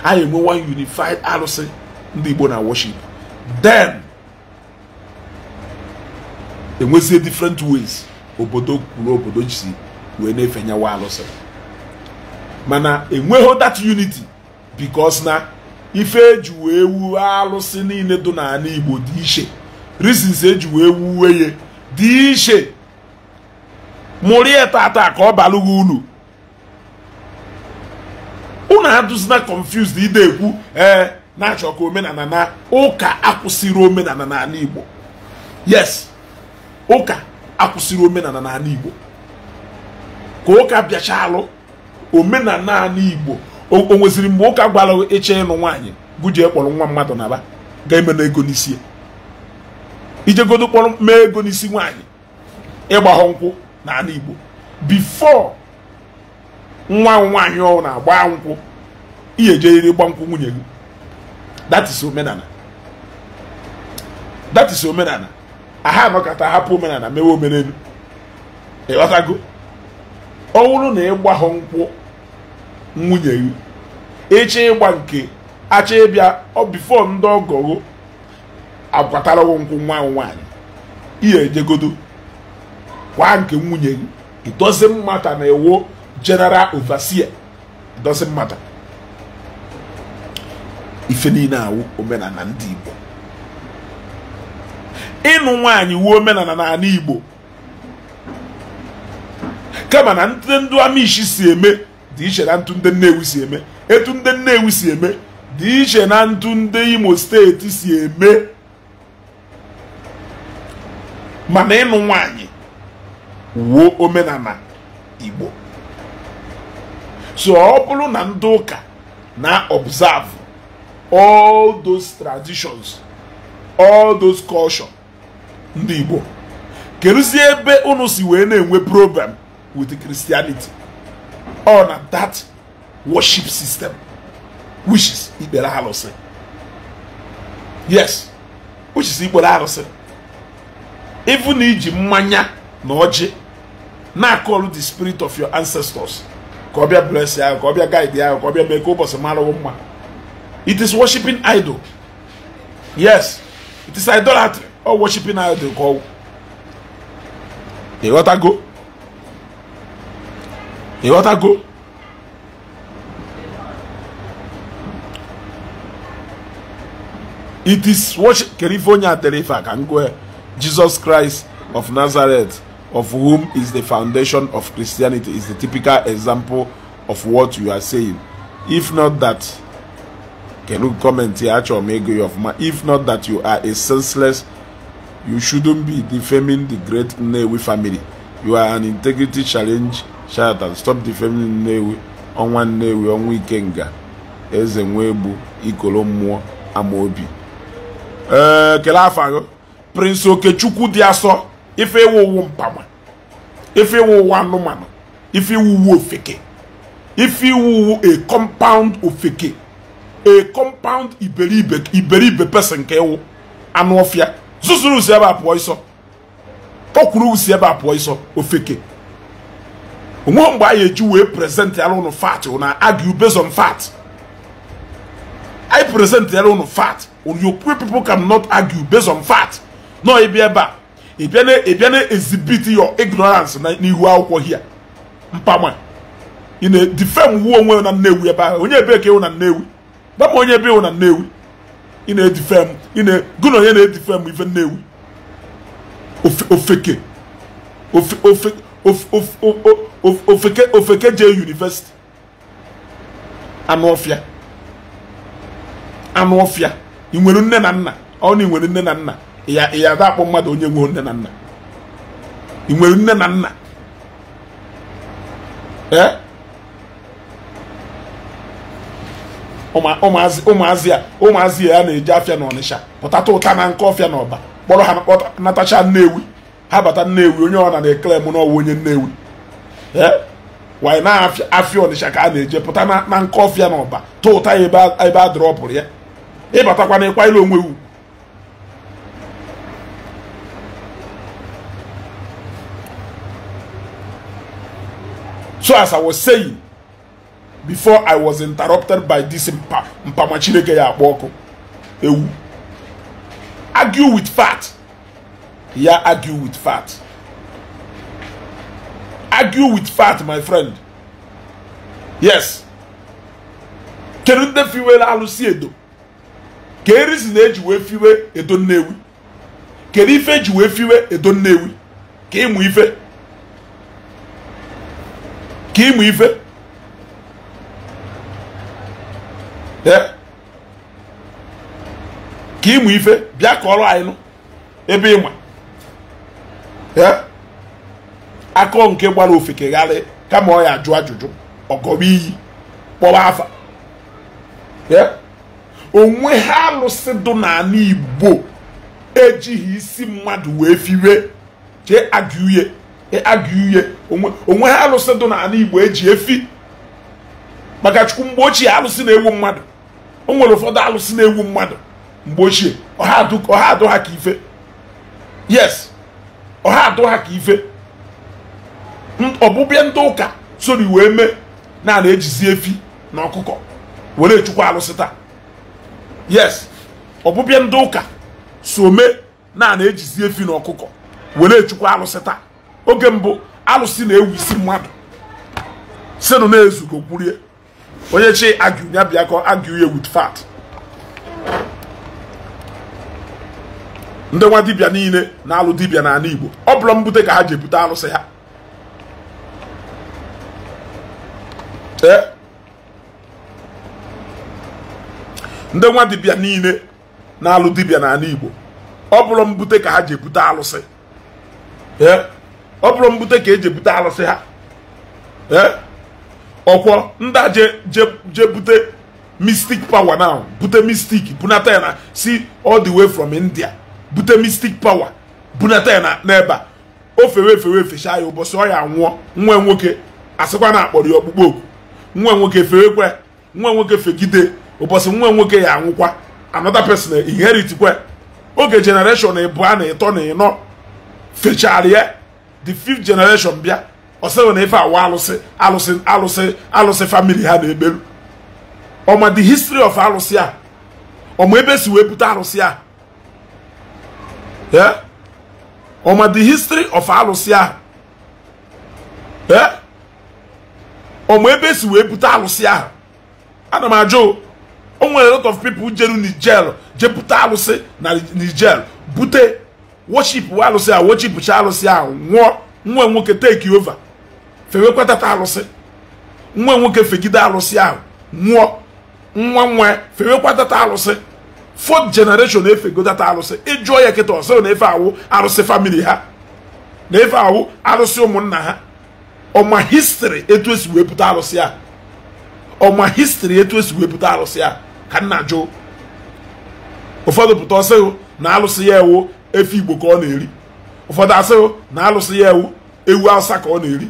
[SPEAKER 1] Anyị enwe one unified alụsị ndị Igbo na worship. Then enwezie different ways obodo kwuru obodo ji wee na-efe nyawa alụsị. Mana enweghị that unity because na ife eji wee wuo alụsị niile dị n'ala Igbo dị iche. Reasons eji wee wuwe ya dị iche. Mụrie tata ka ọ balụ gị ulu. Unu adụzina confused ide ekwu na-achọ ka omenala na ụka akwụsịrị omenala n'ala Igbo. Yes, ụka akwụsịrị omenala n'ala Igbo. Ka ụka bịachalụ omenala ala Igbo o nweziri mgbe ụka gwara ịchọ ịnụ nwaanyị gụjee kpọrọ nwa mmadụ naba ga-eme na ego n'isi ijegodo kpọrọ mee ego n'isi nwaanyị ịgbahọ nkwụ n'ala Igbo. Before nwa nwaanyị ọ na-agba nkwụ ihe ejeriri gba nkwụ nwunye gị. That is omenala. That is omenala. Aha anọkata hapụ omenala mewe omenelu. Ịghọtago? Ọ bụrụ na ịgbahọ nkwụ nwunye gị ịchọ ịgba nke achọ ịbịa ọ before ndị ọgọgụ agwatarawo nkwụ nwa nwaanyị ihe ejegodo kwa nke nwunye gị. It doesn't matter na ewo general overseer. It doesn't matter. Ife niile awụ omenala ndị Igbo. Ịnụ nwaanyị wuo omenala n'ala Igbo. Kama na ndị ndụ Amishi si eme dị iche na ntụ ndị Nnewi si eme. Etu ndị Nnewi si eme dị iche na ntụ ndị Imo steeti si eme. Mana ịnụ nwaanyị wuo omenala Igbo. So ọ bụrụ na ndị ụka na observe all those traditions, all those culture ndị Igbo, keruzie ebe unu si wee na-enwe problem with Christianity or na that worship system, which is ikpere alụsị. Yes, which is ikpere alụsị. Even iji mmanya na ọjị na-akọlụ the spirit of your ancestors ka ọ bịa bless ya, ka ọ bịa guide ya, ka ọ bịa mee ka ụbọchị mara mma. It is worshiping idol. Yes, it is idolatry or worshiping idol. Ka ọ ịghọtago? Ịghọtago? It is worship. California Tarifa can go. Jesus Christ of Nazareth, of whom is the foundation of Christianity, is the typical example of what you are saying. If not that, can you comment here? If not that you are a senseless, you shouldn't be defaming the great Nnewi family. You are an integrity challenge. Charlatan. Stop defaming Nnewi. Onwa Nnewi, Onwa Ikenga, Eze Nwegbu, Ikolo Mmụọ, Amaobi. Kele afa Prince Okechukwu dị asọ. Ife iwu mpama, ife iwu anụmanụ, ife iwu ofeke, ife iwu a compound ofeke, a compound iberibe iberibe person nke iwu anụ ọfịa zuzuru si ebe a pụọ ịsọ, kọkwuru si ebe a pụọ ịsọ ofeke. Onwe mgbe anyị eji wee present ya ụnụ fat na argue based on fact. I present ya ụnụ fact. You people cannot argue based on fact. No, ịbịa ebe a ịbịa na exhibit your ignorance n'ihu akwụkwọ here. Mpama ị na-defame wuo onwe na Nnewi ebe ahụ. Onye ebe ka ịwụ na Nnewi? Gwa m onye ebe ịwụ na Nnewi. Ị na-edefame, ị na gụ na onye na-edefame ife Nnewi. Ofeke ofeke ofeke jee university. Anụ ọfịa, anụ ọfịa. Ị nwere nne na nna? Ọ na ị nwere nne na nna? Ya ada akpọ mmadụ onye nwe nne na nna. Ị nwere nne na nna? Ụmụazị ya na-eji afịa na Ọnịsha pụtata ụta na nke ọfịa na ọba kpọrọ ha natacha Nnewi. Ha bata Nnewi, onye ọ na na-ekele m n'ọwụ onye Nnewi. Wanyị na afịa Ọnịsha ka a na-eje pụta na nke ọfịa na ọba tụ ụta ya ebe a dọrọpụrụ ya. Ịbatakwa na ịkwa ile onwe ugwu. So as I was saying before I was interrupted by this Mpama Chineke ya akpọ ọkụ. Ewu. Argue with fact. Ya argue with fact. Argue with fact, my friend. Yes. Kedu ndị fiwere alụsị edo? Ka erisi na-eji wee fiwe edo Nnewi? Kedu ife eji wee fiwe edo Nnewi? Ka ịmụ ife. Ka ịmụ ife. Ka ịmụ ife bịa kọrọ anyị nụ ebe ịma. Akọ nke gbara ofekegharị kama ọ ya ajụ ajụjụ ọgọba iyi kpọwa afa. Onwe ha alụsị dụ n'ala Igbo ejighị isi mmadụ wee fiwe chee agụuye agụuye. Onwe ha alụsị dụ n'ala Igbo eji efi maka Chukwu. Mgbe ochie alụsị na-ewu mmadụ. O nwere ụfọdụ alụsị na-ewu mmadụ mgbe ochie. Ọha adụ ha ka ife. Yes, ọha adụ ha ka ife. Ọbụbịa ndị ụka sori wee mee na na-ejizi efi na ọkụkọ were chukwu alụsị taa. Yes, ọbụbịa ndị ụka so mee na na-ejizi efi na ọkụkọ were chukwu alụsị taa. Oge mbụ alụsị na-ewu isi mmadụ sịnụ na-ezugo kwurie onye chi argue ya bịa kọ argue ya with fact. Ndị nwa dibịa niile na-alụ dibịa n'ala Igbo ọ bụla mbute ka ha ji ebute alụsị ha. Ndị nwa dibịa niile na-alụ dibịa n'ala Igbo ọ bụrụ mbute ka ha ji ebute alụsị. Ọ bụrụ mbute ka eji ebute alụsị ha. Ọkwọ ndị a je bute mystic power now, bute mystic bunata ya na si all the way from India, bute mystic power bunata ya na n'ebe a. O fewe fewe fechaa ya ụbọchị ọ ya nwụọ. Nwa nwoke asịkwa na akpọrọ ya ọkpụkpọ oku. Nwa nwoke fewekwe, nwa nwoke fegide ụbọchị nwa nwoke ya anwụkwa. Another person inherit kwe. Oge generation ịbụa na ịtọ na ịnọ fechara ya, the fifth generation bịa ọ sịrị na ife awa alụsị alụsị alụsị alụsị family ha na-ekperu. Ọma the history of alụsị a, ọma ebe si wee bute alụsị a. Ọma the history of alụsị a. Ọma ebe si wee bute alụsị ahụ. Ana m ajụ, o nwere a lot of people jeru Niger je bute alụsị na Niger, bute worship alụsị a, worship cha alụsị ahụ nwụọ. Nwa nwoke take over fewekwatata alụsị. Nwa nwoke fegide alụsị ahụ nwụọ. Nwa nwa fewekwatata alụsị. Fourth generation efegodata alụsị. Ịjụọ ya kịta ọsọ na efe awụ alụsị family ha, na efe awụ alụsị ụmụnna ha. Ọma history etu esi wee bute alụsị a. Ọma history etu esi wee bute alụsị a ka nna jụ. Ụfọdụ pụta ọsịghụ na alụsị ya ewu efi Igbo ka ọ na-eri. Ụfọdụ asịghụ na alụsị ya ewu ewu Hausa ka ọ na-eri.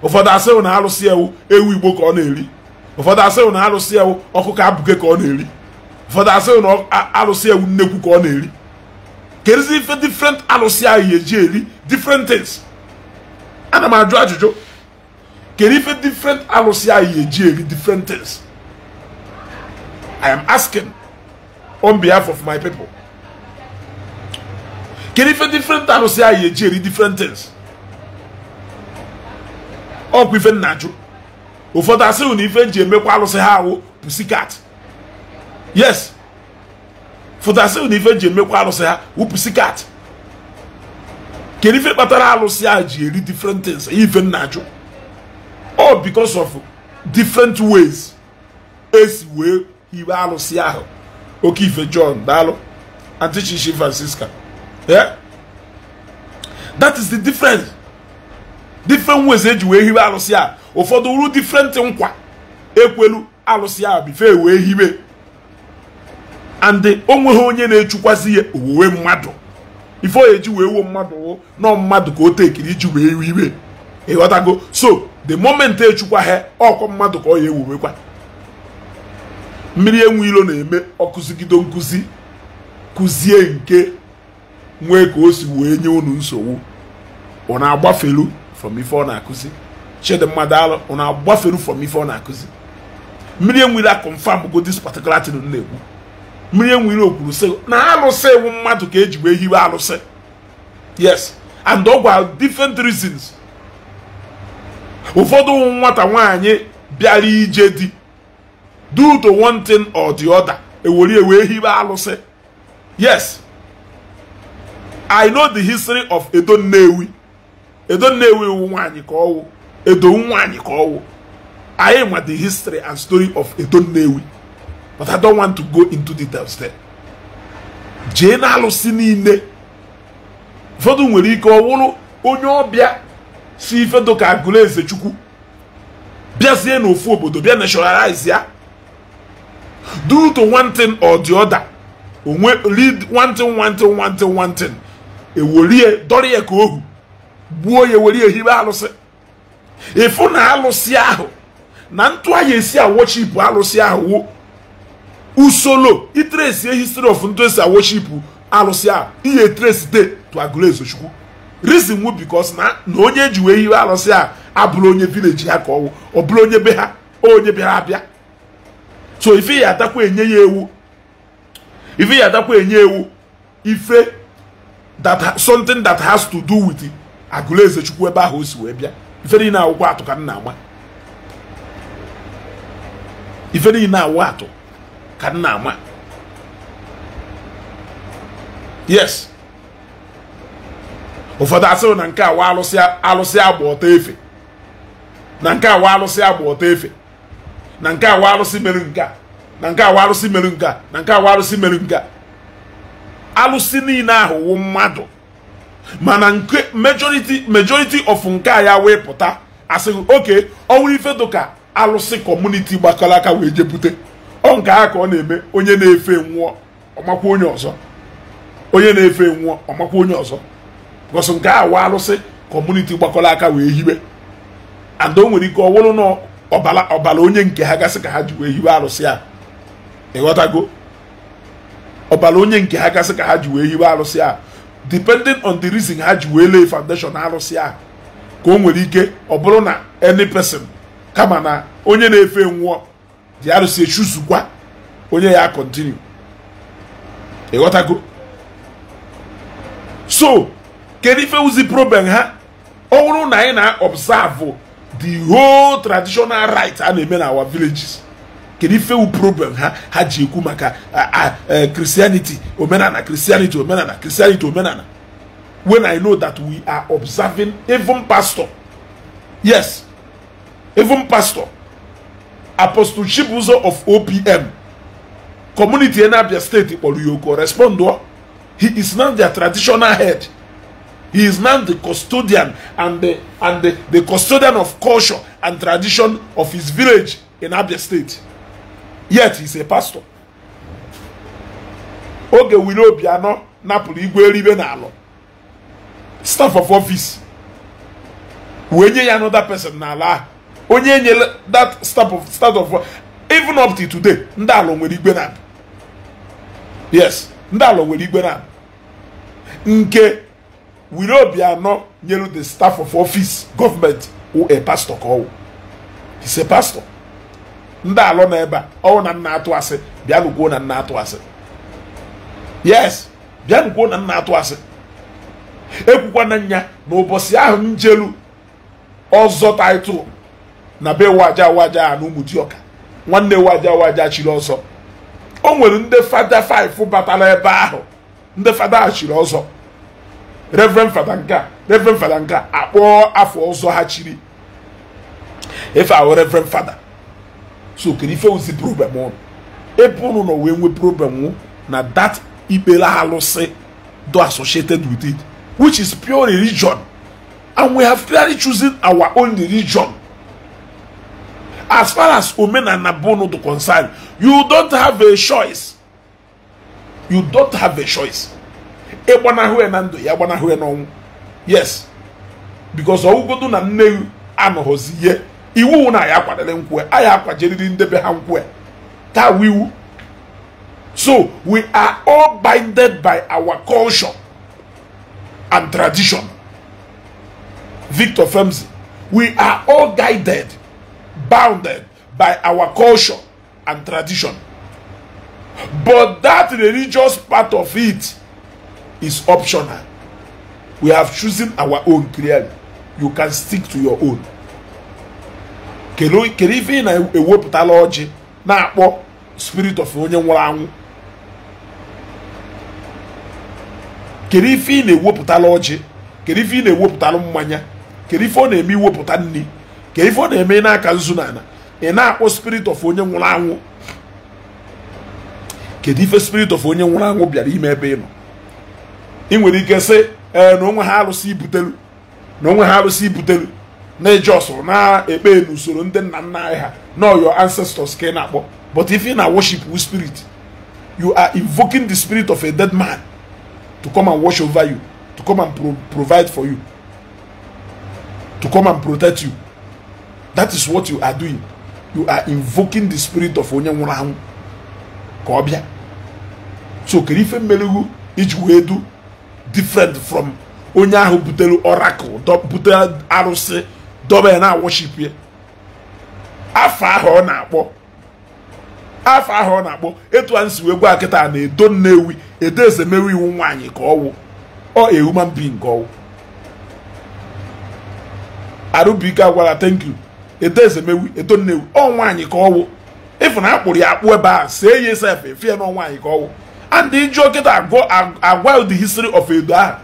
[SPEAKER 1] Ụfọdụ asịghụ na alụsị ya ewu ewu Igbo ka ọ na-eri. Ụfọdụ asịghụ na alụsị ya ewu ọkụkọ abụke ka ọ na-eri. Ụfọdụ asịghụ na alụsị ewu nnekwu ka ọ na-eri. Kedụzi ife different alụsị ahụ eji eri different things? Ana m ajụ ajụjụ. Kedu ife different alụsị ahụ eji eri different things? I am asking on behalf of my people. Kedu ife different alụsị ahụ eji eri different things? Ọkwa ife nna ajụ. Ụfọdụ asịghị na ife nji emekwa alụsị ha ahụ pussycat. Yes, ụfọdụ asịghị na ife nji emekwa alụsị ha wụ pussycat. Kedu ife kpatara alụsị ahụ ji eri different things? Ife nna ajụ. All because of different ways esi wee hiwe alụsị ahụ. Oke ife John daalụ, Aunty Chichi Francisca. Yeah, that is the difference. Different ways eji wee hiwe alụsị ahụ. Ụfọdụ uru different nkwa ekwelu alụsị ahụ bife wee hiwe. And onweghị onye na-echukwazi ya owuwe mmadụ. Ife o eji wee wuo mmadụ wụ nọ mmadụ ka o tekiri iji wee hiwe. Ịghọtago? So the moment echukwa ha ọkwa mmadụ ka ọ ya ewuwekwa. Mmiri enwe ilo na-eme ọkụzigido nkụzi kụzie nke nwee ka o si wee nye unu nsogbu. Ọ na-agbafelu from ife ọ na-akụzi. Chidimma daalụ, ọ na-agbafelu from ife ọ na-akụzi. Mmiri enwere confirm go this particular thing na-ekwu. Mmiri enwere okwuru sị na alụsị ewu mmadụ ka eji wee hiwe alụsị. Yes, and ọ gwa different reasons. Ụfọdụ nwata nwaanyị bịara ije di due to one thing or the other, ewere wee hiwe alụsị. Yes, I know the history of Edo Nnewi. Edo Nnewi wu nwaanyị ka ọwụ, Edo nwaanyị ka ọwụ. I am at the history and story of Edo Nnewi, but I don't want to go into details there. Jee na alụsị niile. Ụfọdụ nwere ike ọwụrụ onye ọbịa si ife dịka Agụleze Chukwu bịazie n'ofu obodo bịa nationalize ya due to one thing or the other, onwe lead one thing one thing one thing one thing, ewolie dọrọ ya ka ohu gbuo ya werie hibe alụsị. Ịfụ na alụsị ahụ na ntụ anyị esi awọchipụ alụsị ahụ usoro itresi history of ntụ esi awọchipụ alụsị ahụ ihe trace de to Agụleze Chukwu. Reason wu because na onye eji wee hiwe alụsị a abụrụ onye village ha ka ọwụ, ọ bụrụ onye be ha, onye bịara abịa. So ife ya adakwa enye ya ewu, ife ya adakwa enye ewu ife that something that has to do with Agụleze Chukwu ebe ahụ o si wee bịa. Ife niile awụkwa atụ ka m na-ama. Ife niile awụ atụ ka m na-ama. Yes. Ụfọdụ asịrị na nke awa alụsị agba ọtọ efe, na nke awa alụsị agba ọtọ efe, na nke awa alụsị mere nke a, na nke awa alụsị mere nke a, na nke awa alụsị mere nke a. Alụsị niile ahụ wụ mmadụ, mana nke majority of nke a ya wee pụta asịghị oke ọnwụ ife dụka alụsị community gbakọrọ aka wee jebute ọ nke a ka ọ na-eme. Onye na-efe nwụọ ọmakwa onye ọzọ, onye na-efe nwụọ ọmakwa onye ọzọ, because nke a wa alụsị community gbakọrọ aka wee hiwe. And o nwere ike ọ wụrụ na ọbala onye nke ha gasị ka ha ji wee hiwe alụsị a. Ịghọtago? Ọbala onye nke ha gasị ka ha ji wee hiwe alụsị a, depending on the reason ha ji wee lay foundation alụsị a, ka o nwere ike ọ bụrụ na any person kama na onye na-efe nwụọ dị arụsị echuzukwa onye ya continue. Ịghọtago? So kedu ife uzi problem ha? Ọ bụrụ na anyị na-observe the whole traditional right a na-eme na our villages, kedu ife wu problem ha ha ji ekwu maka Christianity omenala, Christianity omenala, Christianity omenala, when I know that we are observing even pastor, yes, even pastor Apostle Chibuzo of OPM community in Abia State kpọrọ ya oku respond. He is now their traditional head. He is now the custodian and the custodian of culture and tradition of his village in Abia State. Yet he's a pastor. Oge Willie Obiano napụrụ igwe eribe n'alọ staff of office wee nye ya another person n'ala ahụ. Onye enyela that staff of even up to today, ndị alọ nwere igwe na. Yes, ndị alọ nwere igwe na. Nke Willie Obiano nyere the staff of office government who a pastor ka ọwụ. He's a pastor. Ndị alọ na ebe a ọwụ na nna atụ asị, bịanụ kwuo na nna atụ asị. Yes, bịanụ kwuo na nna atụ asị. Ekwukwana nya na ụbọchị ahụ njelu ọzọ title na be waja waja na Ụmụdịọka, nwanne waja waja chiri ọzọ. O nwere ndị fada 5 batara ebe ahụ, ndị fada chiri ọzọ, Reverend Fada nka, Reverend Fada nka akpọọ afọ ọzọ ha chiri ife ahụ Reverend Fada. So kedu ife ozi problem ụnụ? Ebe ụnụ nọ wee nwee problem na that ikpere alụsị do associated with it, which is pure religion, and we have clearly chosen our own religion. As far as omenala bono to concern, you don't have a choice. You don't have a choice. Egbanahụ na ndụ ya, gbanahụ n'ọnwụ. Yes, because ọwụgodu na nne anọghọzi ihe iwu na ya akwadere nkwue, anyị akwajeriri ndebe ha nkwue taa wiwu. So we are all binded by our culture and tradition. Victor Femzi, we are all guided, bounded by our culture and tradition. But that religious part of it is optional. We have chosen our own clearly. You can stick to your own. Kedu ife ị na-ewepụtala ọjị na-akpọ spirit of onye nwụrụ anwụ? Kedu ife ị na-ewepụtala ọjị? Kedu ife ị na-ewepụtala mmanya? Kedu ife ọ na-eme iwepụta nri? Kedu ife ọ na-eme n'aka nzu na ala? Ị na-akpọ spirit of onye nwụrụ anwụ. Kedu ife spirit of onye nwụrụ anwụ bịara ime ebe ị nọ? Ị nwere ike sị na onwe ha arụsị ibutelu, na onwe ha arụsị ibutelu, na-eji ọsọ na-ekpe n'usoro ndị nna nna anyị ha, no your ancestors ka ị na-akpọ. But if you na worship with spirit, you are invoking the spirit of a dead man to come and watch over you, to come and provide for you, to come and protect you. That is what you are doing. You are invoking the spirit of onye nwụrụ anwụ ka ọ bịa. So kedu ife mmeregwu iji wee do different from onye ahụ butere oracle, butere arụsị dobe ya na worship ya? Afọ ahụ ọ na-akpọ, afọ ahụ ọ na-akpọ, etu a nsi wee gwa kịta na Edo Nnewi, Edo Ezemewi iwu nwaanyị ka ọwụ, ọ a human being ka ọwụ. Arụbụike agwara thank you. Edo Ezemewi, Edo Nnewi, ọ nwaanyị ka ọwụ. Ịfụ na akpụrụ ya akpụ ebe a, see ya sef efie na nwaanyị ka ọwụ. And ịjụọ kịta agwa the history of Edo ahụ,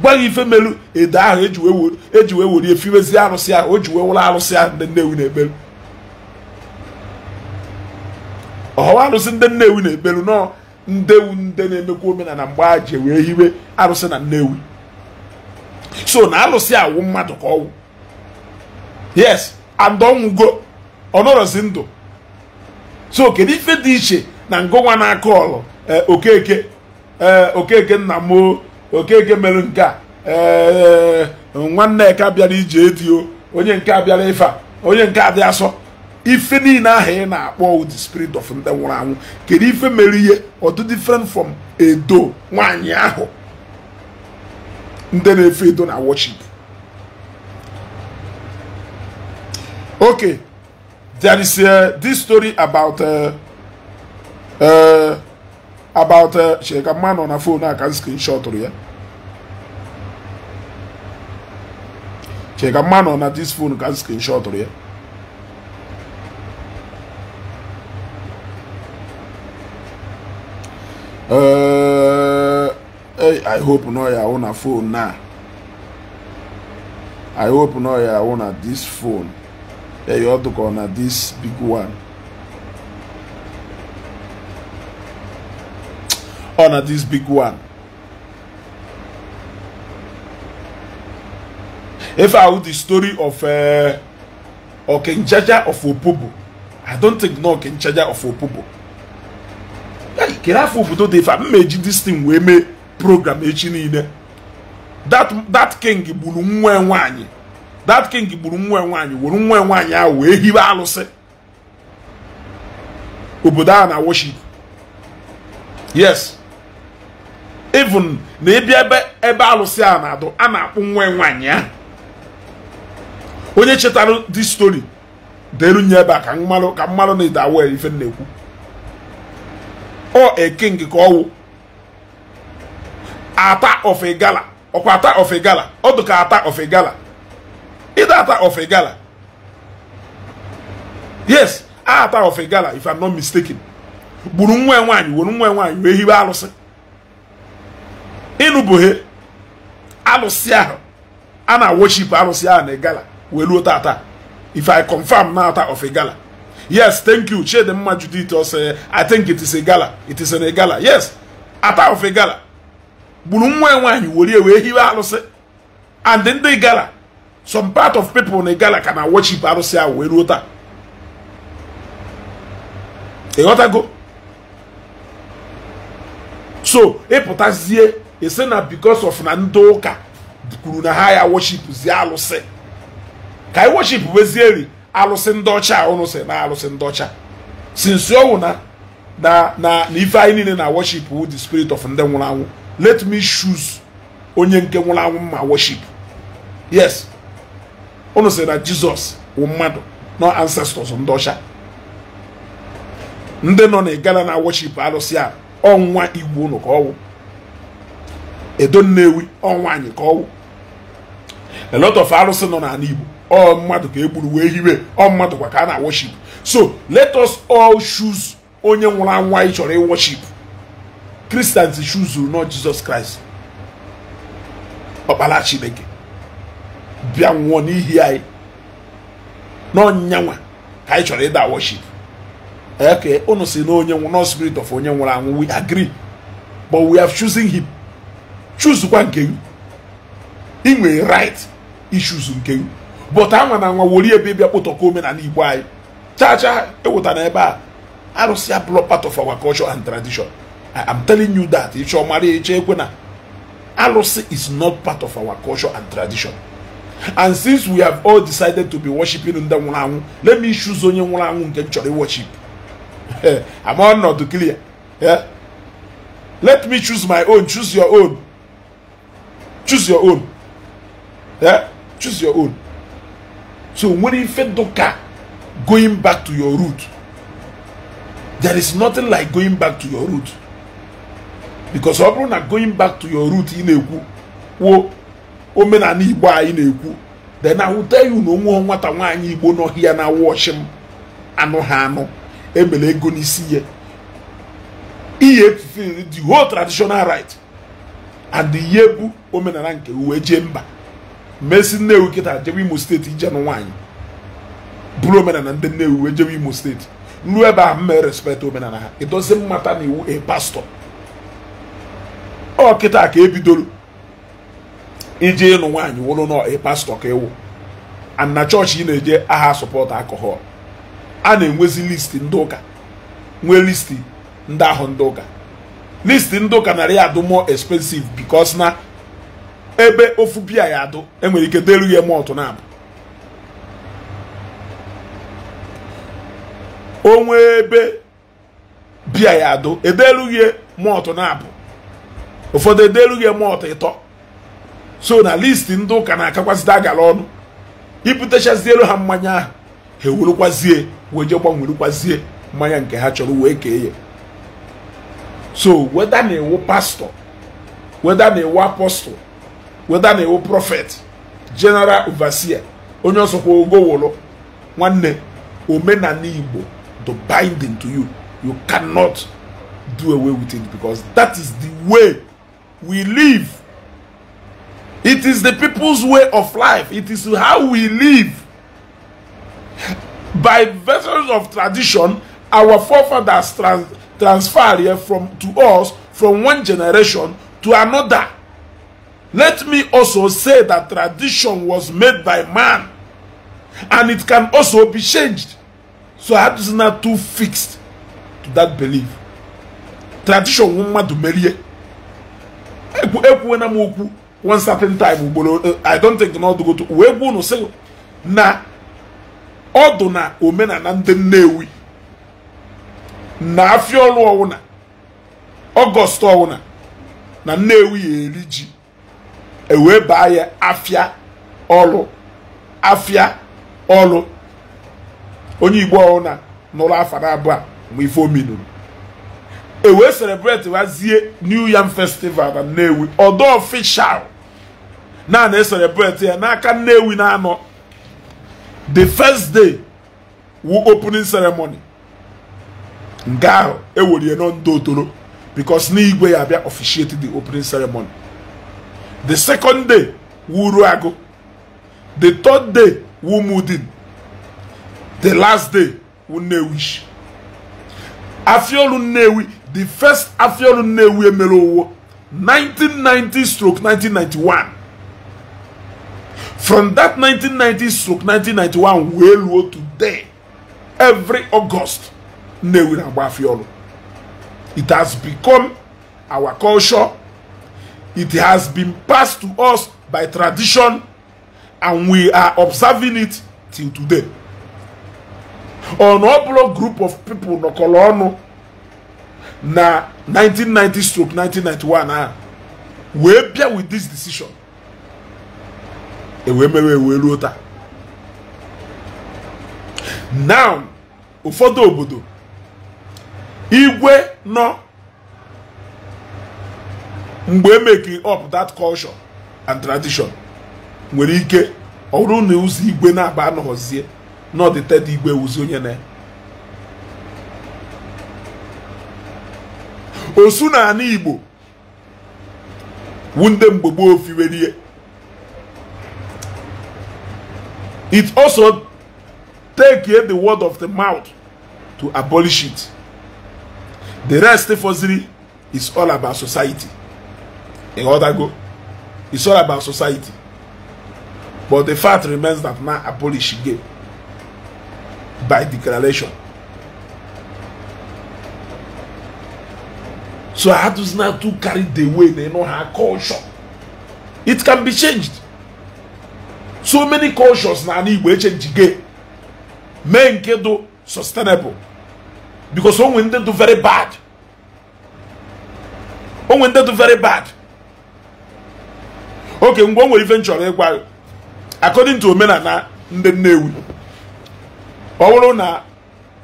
[SPEAKER 1] gwa gị ife melu Edo ahụ eji wee were efiwezi arụsị ahụ, o ji wee wụrụ arụsị ahụ ndị Nnewi na-ekpelu. Ọhawa arụsị ndị Nnewi na-ekpelu nọ ndewu ndị na-emekwa omenala mgbe a ji wee hiwe arụsị na Nnewi. So na arụsị awụ mmadụ ka ọwụ. Yes, and ọnwụgo, ọ nọrọzi ndụ. So kedu ife dị iche na ngọnwa na-akọ ọlụ Okeke, Okeke nna m, Okeke mere nke a, nwanne ka bịara ije edio, onye nke a bịara ife a, onye nke a dị asọ. Ife niile ahụ ị na-akpọ the spirit of ndị nwụrụ anwụ, kedu ife mere ihe ọ dị different from Edo nwaanyị ahụ ndị na-efe Edo na worship? Okay, there is this story about Cheka man on a phone. I can screenshot ya. Cheka man on this phone can screenshot ya. I hope no ya on a phone now. I hope no ya on this phone. Hey, you have to go on this big one. On this big one. If I would the story of Okenjaja of Opobo, I don't think no Okenjaja of Opobo. If I made this thing we may program that king gburu nwa nwaanyị. That king gburu nwa nwaanyị were nwa nwaanyị ahụ wee hiwe alụsị. Obodo ahụ na worship. Yes. Even na ebe ebe alụsị a na-adụ a na-akpụ nwa nwaanyị ahụ. Onye chetara this story deru nye ebe a ka mmalụ na ide awere ife na-ekwu. Ọ a king ka ọwụ. Ata of a gala. Ọkwa ata of a gala. Ọ dị ka ata of a gala. Either ata of a gala. Yes, ata of a gala, if I'm not mistaken. Gburu nwa nwaanyị were nwa nwaanyị wee hiwe alụsị. Ịnụbụhe alụsị ahụ a na worship alụsị ahụ na gala wee ruo tata. If I confirm na ata of a gala. Yes, thank you. Chidimma Judith also, I think it is a gala. It is a gala. Yes, ata of a gala. Gburu nwa nwaanyị were wee hiwe alụsị. And then the gala, some part of people in the gala can worship alụsị ahụ wee ruo taa. Ịghọtago? So, ịpụtazie ese na because of na ndị ụka kwuru na ha ya worship zie alụsị. Ka anyị worship wezieri alụsị ndị ọcha ụnụ sị na alụsị ndị ọcha. Since ọwụ na ife anyị niile na worship with the spirit of ndị nwụrụ anwụ, let me choose onye nke nwụrụ anwụ ma worship. Yes. Ụnụ sị na Jizọs wụ mmadụ. No ancestors ndị ọcha. Ndị nọ na Igala na worship alụsị a ọnwa igwe unu ka ọwụ. Edo Nnewi ọnwa anyị ka ọwụ. A lot of alụsị nọ n'ala Igbo ọ mmadụ ka egburu wee hiwe, ọ mmadụ kwa ka a na worship. So let us all choose onye nwụrụ anwụ anyị chọrọ i-worship. Christians choose not Jesus Christ. Ọkpara Chineke bịa nwụọ n'ihi anyị n'ọnyanwa ka anyị chọrọ ịda worship. Okay, unu si na onye nwụrụ, no spirit of onye nwụrụ anwụ, we agree, but we have chosen him. Choose kwa nke gị, ị nwere right issues nke gị, but anwa na anwa wori ebe bịa kpụtọkọ omenala Igbo anyị. Cha cha eweta na ebe a arụsị abụrụ part of our culture and tradition. I am telling you that. Ịchọ mara ịchọ ekwe na alụsị is not part of our culture and tradition. And since we have all decided to be worshiping ndị nwụrụ anwụ, let me choose onye nwụrụ anwụ nke m chọrọ worship. I'm all not clear. Yeah? Let me choose my own. Choose your own. Choose your own. Yeah? Choose your own. So when you doka going back to your root, there is nothing like going back to your root. Because ọ bụrụ na going back to your root ị na-ekwu wo omenala Igbo anyị na-ekwu, then I will tell you na onwe nwata nwaanyị Igbo n'ọhịa na wọchị m anụ ha anụ emere ego n'isi ya ihe fulfill the whole traditional right and the ihe bụ omenala nke uwe jee mba mesi Nnewi kịta jewe Imo steeti ije nụ nwaanyị bụrụ omenala ndị Nnewi wee jewe Imo steeti nru ebe ahụ mme respect omenala ha. It doesn't matter na iwu a pastor. Ọ kịta ka ebidoro ije ịnụ nwaanyị wụrụ nọ a pastor ka ewu and na chọọchị ị na-eje aha support alcohol. A na-enwezi list ndị ụka, nwee list ndị ahụ ndị ụka. List ndị ụka narị ya adụ more expensive because na ebe ofu bia ya adụ enwere ike delu ya mọtụ na abụ onwe ebe bia ya adụ edelu ya mọtụ na abụ ụfọdụ edelu ya mọtụ ịtọ. So na list ndị ụka na-akakwazite agala ọnụ ibutechazielu ha mmanya ahụ ha ewerukwazie wee je gbanwerukwazie mmanya nke ha chọrọ wee kee ya. So whether na ewu pastor, whether na ewu apostle, whether na ewu prophet, general overseer, onye ọsọkwa ogo wụrụ nwanne, omenala Igbo the binding to you, you cannot do away with it because that is the way we live. It is the people's way of life. It is how we live. By virtue of tradition, our forefathers transferred here from to us from one generation to another. Let me also say that tradition was made by man, and it can also be changed. So how is not too fixed to that belief? Tradition mmadụ merie. Ekwu na m okwu one certain time ugboro, I don't think na ọdụgo wee gwa unu sị na ọdụ na omenala ndị Nnewi na afịa ọlụ ọwụna Ọgọst ọwụna na Nnewi ya eri ji ewee baa ya afịa ọlụ afịa ọlụ. Onye Igbo ọwụna nụrụ afa na abụọ mgbe ife omenuru ewee celebrate wazie New Yam Festival na Nnewi ọdọ official na na-celebrate ya n'aka Nnewi na-anọ. The first day wu opening ceremony nke ahụ ewerie nọ ndị otoro because n'igwe ya abịa officiate the opening ceremony. The second day wu Uruagụ, the third day wu Mudin, the last day wu Nnewi. Afiolu Nnewi, the first Afiolu Nnewi emere owo 1990/1991. From that 1990/1991 wee luo today, every August Nnewi na-agba Afiolu. It has become our culture. It has been passed to us by tradition, and we are observing it till today. On ọbụla group of people nọkọrọ ọnụ na 1990/1991 a wee bịa with this decision ewee mewe ewee ruo taa. Now, ụfọdụ obodo igwe nọ mgbe emeki up that culture and tradition nwere ike ọ bụrụ na ụzọ igwe na-aba anọghọzie nọ the third igwe wuzi onye na osu na ala Igbo wu ndị mgbe gboo fiwerie. It also take the word of the mouth to abolish it. The rest foziri is all about society. Go. It's all about society. But the fact remains that now abolish again by declaration. So I had to now to carry the way they know her culture. It can be changed. So many cultures now need to change again. Men can do sustainable. Because when they do very bad. When they do very bad. Okay, I'm going to eventually according to omenala ndị Nnewi, ọ bụrụ na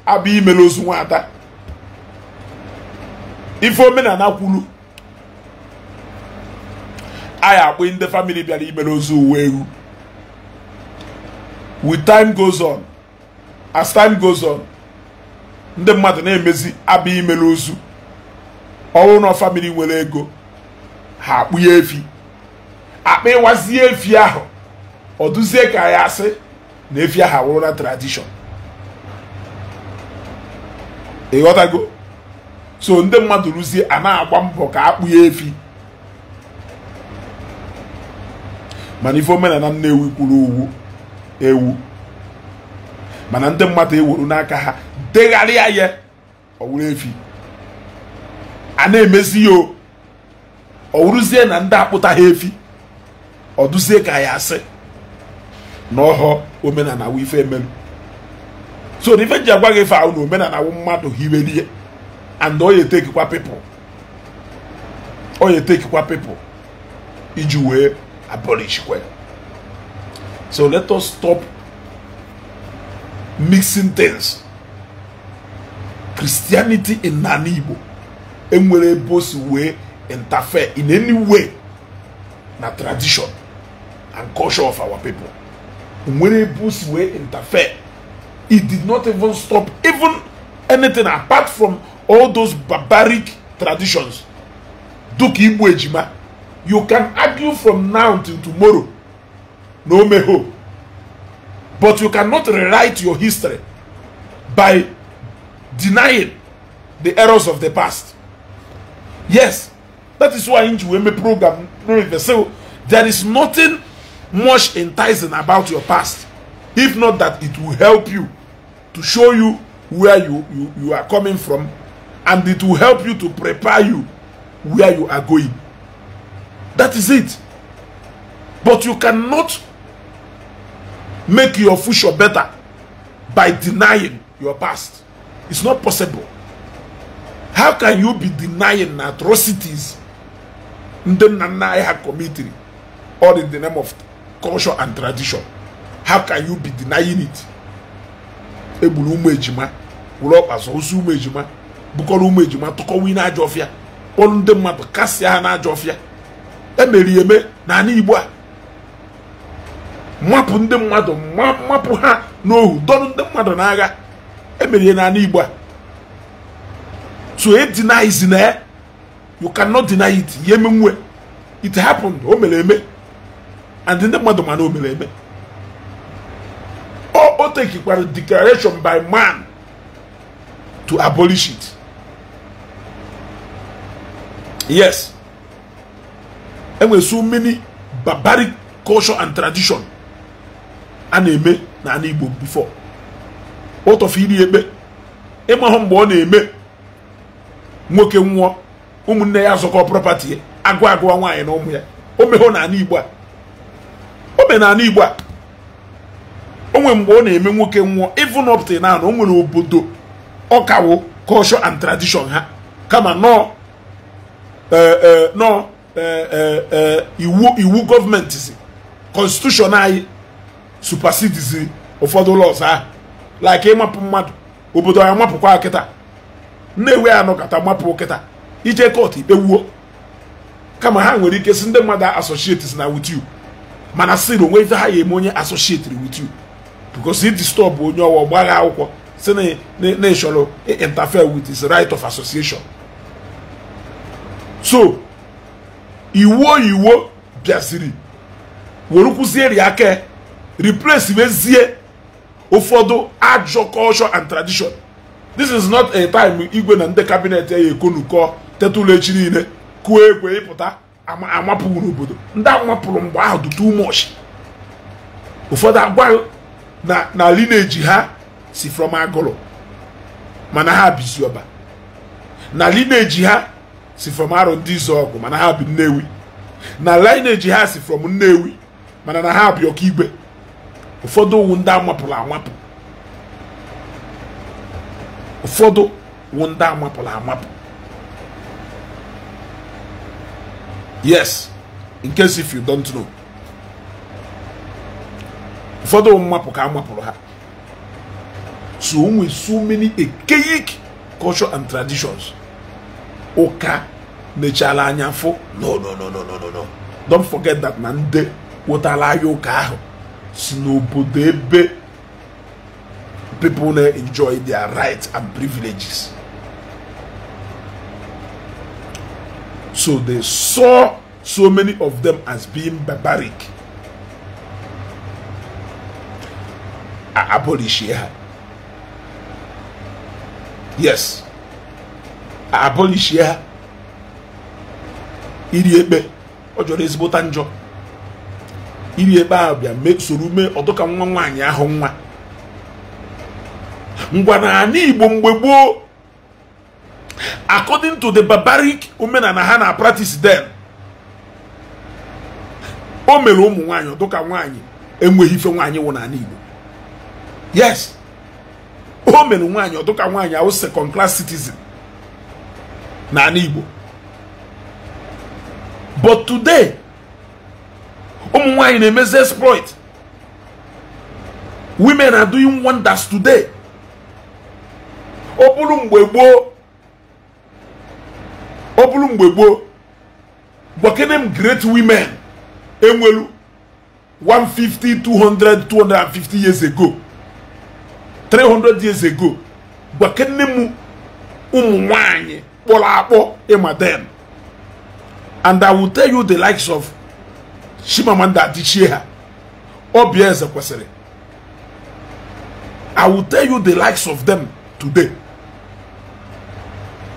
[SPEAKER 1] abịa imere ozu nwata, ife omenala kwuru anyị akpụ ndị family bịara imere ozu uwe ewu. With time goes on, as time goes on, ndị mmadụ na-emezi abịa imere ozu, ọ bụrụ na family nwere ego ha akpụ ya efi, akpa ịwazie efi ahụ ọ duzie ka ya asị na efi ahụ awụrụ na tradition. Ịghọtago? So ndị mmadụ rụzie a na-agba mbọ ka akpụ ya efi. Mana ife omenala Nnewi kwuru uwu ewu, mana ndị mmadụ ewuru n'aka ha degharịa ya ọ wụrụ efi. A na-emezi ya ọ wụrụzie na ndị akpụtaghị efi, ọ duzie ka ya asị na ọhọ omenala wụ ife emelu. So ife ji agwa gị ife ahụ na omenala wụ mmadụ hiwerie, and ọ ya etekikwa people, ọ ya etekikwa people iji wee abolish kwe. So let us stop mixing things. Christianity in Nani Igbo enwere ebe o si wee interfere in any way na tradition and culture of our people. Nwere ebe o si wee interfere. It did not even stop even anything apart from all those barbaric traditions. Duka Igbo ejima, you can argue from now till tomorrow, no meho, but you cannot rewrite your history by denying the errors of the past. Yes, that is why in Juweme program, so there is nothing much enticing about your past, if not that it will help you to show you where you are coming from, and it will help you to prepare you where you are going. That is it. But you cannot make your future better by denying your past. It's not possible. How can you be denying atrocities ndị nna nna anyị ha committed, all in the name of culture and tradition? How can you be denying it? Egburu ụmụ ejima, were ọkpa zọọ ozu ụmụ ejima, bukọrọ ụmụ ejima tụkọwa n'ajọ ọfịa, kpọrọ ndị mmadụ kasịa ha n'ajọ ọfịa. Emeri eme n'ala Igbo a, mapụ ndị mmadụ, mapụ ha n'ohu, dọrọ ndị mmadụ n'agha. Emeri n'ala Igbo a. So it denies na you cannot deny it. Yemenwe, it happened. O mere eme, and ndị mmadụ mana o mere eme. O take declaration by man to abolish it. Yes. And with so many barbaric culture and tradition a na-eme na ala Igbo before. Out of iri ekpe, ịmahụ mgbe ọ na-eme nwoke nwụọ, ụmụnne ya azụkọ property, agụ agụwa nwaanyị na ụmụ ya. O meho na ala Igbo a. O me na ala Igbo a. O nwere mgbe ọ na-eme nwoke nwụọ, even up till now, o nwere obodo ọkawo culture and tradition ha, kama nọ nọ iwu gọọmenti si constitution anyị supersedes ụfọdụ laws ahụ. Like ịmapụ mmadụ obodo ya mapụkwa kịta. Nnewi anọkata mapụ kịta ije court ikpe wuo. Kama ha nwere ike si ndị mmadụ associate na with you, mana sị na onwe ife ha ya eme onye associate with you because it disturb onye ọwa gbagha akwụkwọ si na ịchọrọ interfere with his right of association. So iwu oyiwo bịaziri were kwụzieri aka replace wezie ụfọdụ ajọ culture and tradition. This is not a time igwe na ndị cabinet ya ekonukọ tetụlụ echi niile kụọ ekwe ịpụta amapụghị n'obodo. Ndị amapụrụ mgbe ahụ dị too much. Ụfọdụ agwa na lineage ha si from Agụlụ mana ha bizi Ọba, na lineage ha si from Arọ-Ndị-Izuọgụ mana ha bi Nnewi, na lineage ha si from Nnewi mana na ha bi Ọkaigwe. Ụfọdụ wụ ndị amapụrụ amapụ, ụfọdụ wụ ndị amapụrụ amapụ. Yes, in case if you don't know, ụfọdụ mmapụ ka amapụrụ ha. So with so many archaic culture and traditions, ụka mechala anya fụ. No, no, no, no, no, no, no. Don't forget that na ndị wetara anya ụka ahụ si n'obodo ebe people na-enjoy their rights and privileges. So they saw so many of them as being barbaric. Abolish ha. Yes, abolish ha. Iri ekpe ọ jọrọ ezigbo njọ. Iri ekpe ahụ bịa soro mee ọdụka nwa nwaanyị ahụ nwa. Ngwa na ala Igbo mgbe gboo, according to the barbaric omenala ha na practice then, o mere ụmụ nwaanyị ọdụka nwaanyị enweghị ife nwaanyị wụ n'ala Igbo. Yes, o mere nwaanyị ọdụka nwaanyị ahụ second class citizen n'ala Igbo. But today, ụmụ nwaanyị na-emezi exploit. Women are doing wonders today. Ọ bụrụ mgbe gboo, ọ bụrụ mgbe gboo, gwakene m great women enwelu 150, 200, 250 years ago, 300 years ago. Gwakene m ụmụ nwanyị kpọrọ akpọ ịma them. And I will tell you the likes of Chimamanda Adichie ha, Obi Ezekwesili. I will tell you the likes of them today.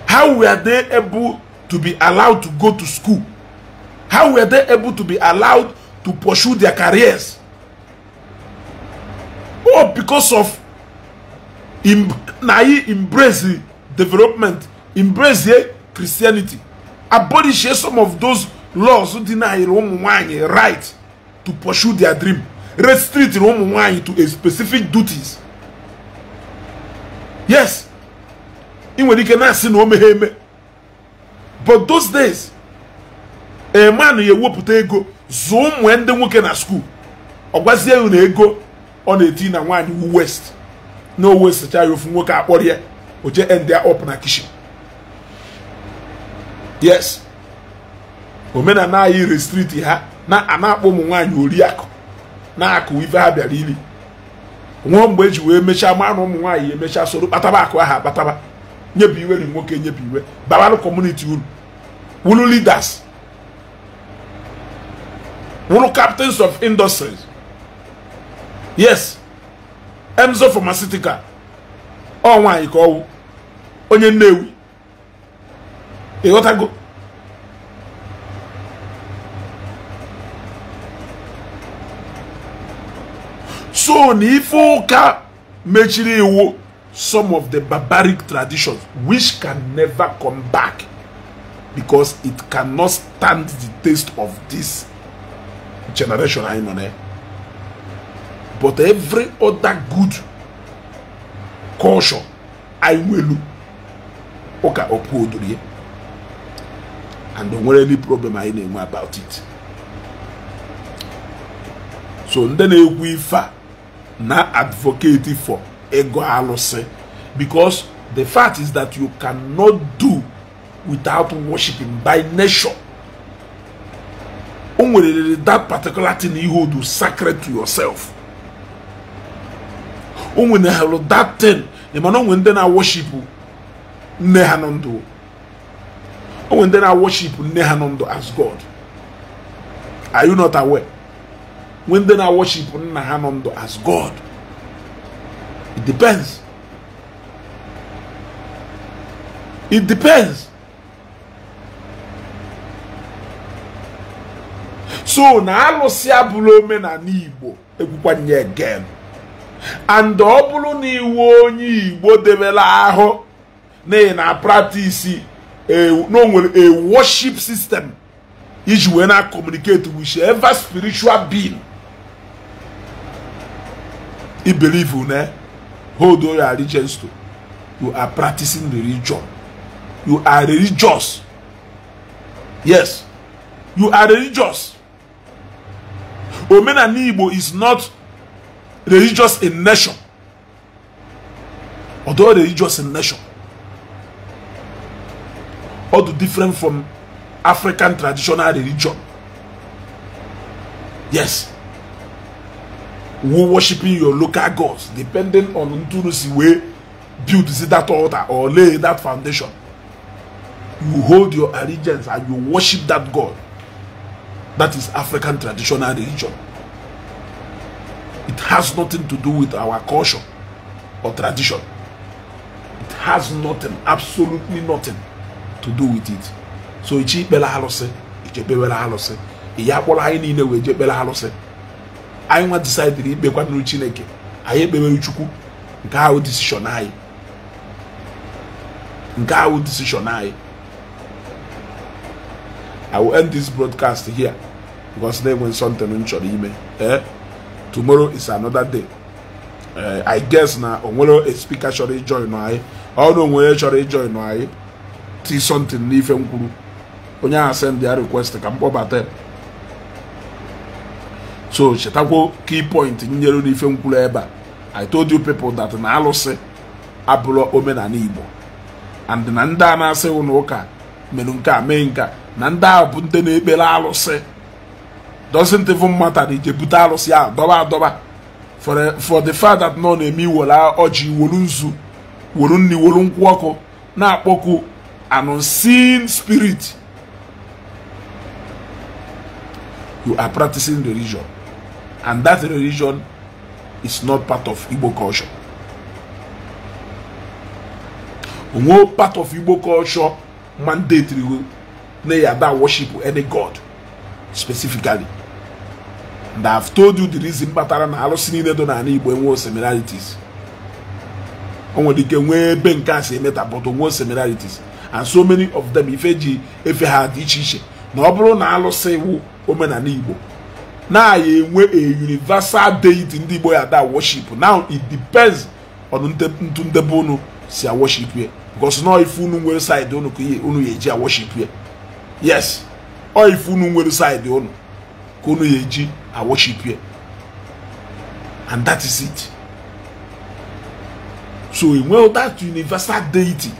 [SPEAKER 1] How were they able to be allowed to go to school? How were they able to be allowed to pursue their careers? Oh, because of embrace development, embrace Christianity, abolish some of those laws who deny ụmụ nwanyị right to pursue their dream, restrict ụmụ nwanyị to a specific duties. Yes, ị nwere ike na-asị na o meghe eme, but those days a man ya ewepụta ego zụọ ụmụ ndị nwoke na school, ọ gwazie ya na ego ọ na-eti na nwaanyị wu west na o westcha ya ofu nwoke akpọrọ ya o jee end ya up na kitchen. Yes, omenala anyị restrict ha na a na-akpọ ụmụ nwaanyị oriakụ na-akụ ife ha bịara iri. Nwa mgbe eji wee mechaa ma na ụmụ nwaanyị emechaa soro kpataba akụ ahụ akpataba, nyebi iwe na nwoke nyebi iwe, babalụ community uru, wulu leaders, wulu captains of industries. Yes, Emzo Pharmaceutical, ọ nwaanyị ka ọwụ onye Nnewi. Ịghọtago? So na ife ụka mechiri iwu some of the barbaric traditions which can never come back because it cannot stand the taste of this generation anyị nọ na. But every other good culture anyị nwelu ụka uphold ya, and o nwere any problem anyị na-enwe about it. So ndị na-ekwu ife a na advocate for ịgụ alụsị, because the fact is that you cannot do without worshiping by nature. O nwere that particular thing you hold sacred to yourself. O nwere that thing. Mana onwe ndị na-worship nne ha nọ ndụ. Onwe ndị na-worship nne ha nọ ndụ as God. Are you not aware? When they na worship nna ha nọ ndụ as God. It depends. It depends. So na alụsị abụrụ omenala Igbo ekwukwanye again. And ọ bụrụ na iwu onye Igbo debela ahụ na na practice no nwere a worship system iji wee na communicate with ever spiritual being. I believe in hold your allegiance to. You are practicing religion. You are religious. Yes, you are religious. Omenala Igbo is not religious in nation. Although religious in nation, although different from African traditional religion. Yes, we worshiping your local gods depending on Ntunusi way build that altar or lay that foundation. You hold your allegiance and you worship that god. That is African traditional religion. It has nothing to do with our culture or tradition. It has nothing, absolutely nothing to do with it. So ichi ikpere alụsị, iche kpewere alụsị, ihe akpọrọ anyị niile wee jee kpere alụsị. Anyị nwa decided ikpekwa n'iru Chineke, anyị ekpewere Chukwu. Nke ahụ decision anyị. Nke ahụ decision anyị. I will end this broadcast here because they went something m chọrọ ime. Tomorrow is another day. I guess na onwere a speaker chọrọ join anyị. Ọ na onwere chọrọ join anyị. See something n'ife m kwuru. Onye ahụ send their request ka m kpọbata. So chetakwo key point nyere n'ife m kwuru ebe a. I told you people that na alụsị abụrụ omenala Igbo. And na ndị a na-asị ụnụ ụka mere nke a mee nke a, na ndị ahụ bụ ndị na-ekpere alụsị. Doesn't even matter na ije bute alụsị ahụ dọba adọba. For the fact that nọ na-eme iwere ọjị, wolu nzu, wolu nni, wolu nkwụ ọkụ, na-akpọku an unseen spirit. You are practicing religion, and that religion is not part of Igbo culture. No part of Igbo culture mandatory na worship any god specifically. And I have told you the reason kpatara na alụsị niile dị n'ala Igbo enwe similarities. O nwere ike nwee ebe nke a si emeta, but onwe similarities. And so many of them ife ji efe ha dị iche iche. Na ọ bụrụ na alụsị iwu omenala Igbo na ya enwe a universal deity ndị Igbo ya da worship. Now it depends on ntu ndebe unu si a worship ya, because na ife unu nwere side unu ka unu ya eji a worship ya. Yes, ọ ife unu nwere side unu ka unu ya eji a worship ya, and that is it. So enwe that universal deity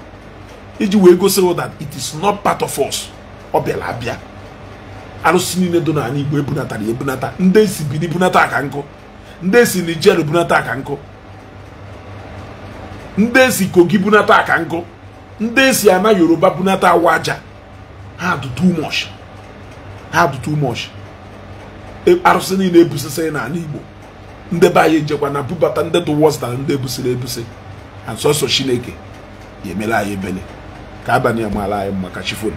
[SPEAKER 1] iji wee gosi that it is not part of us. Ọ bịara abịa. Alụsị niile dị n'ala Igbo ebunatara ebunata. Ndị esi Bini bunata aka nkụ, ndị esi Niger bunata aka nkụ, ndị esi Kogi bunata aka nkụ, ndị esi ana Yoruba bunata awa aja. Ha dị too much. Ha dị too much. Arụsị niile ebusịsị n'ala Igbo, ndị be anyị ejekwa na bubata ndị dị worse than ndị ebusiri ebusi. And sọsọ Chineke ya emere anyị ebele. Ka abalị ya mara anyị mma. Ka chi fonu.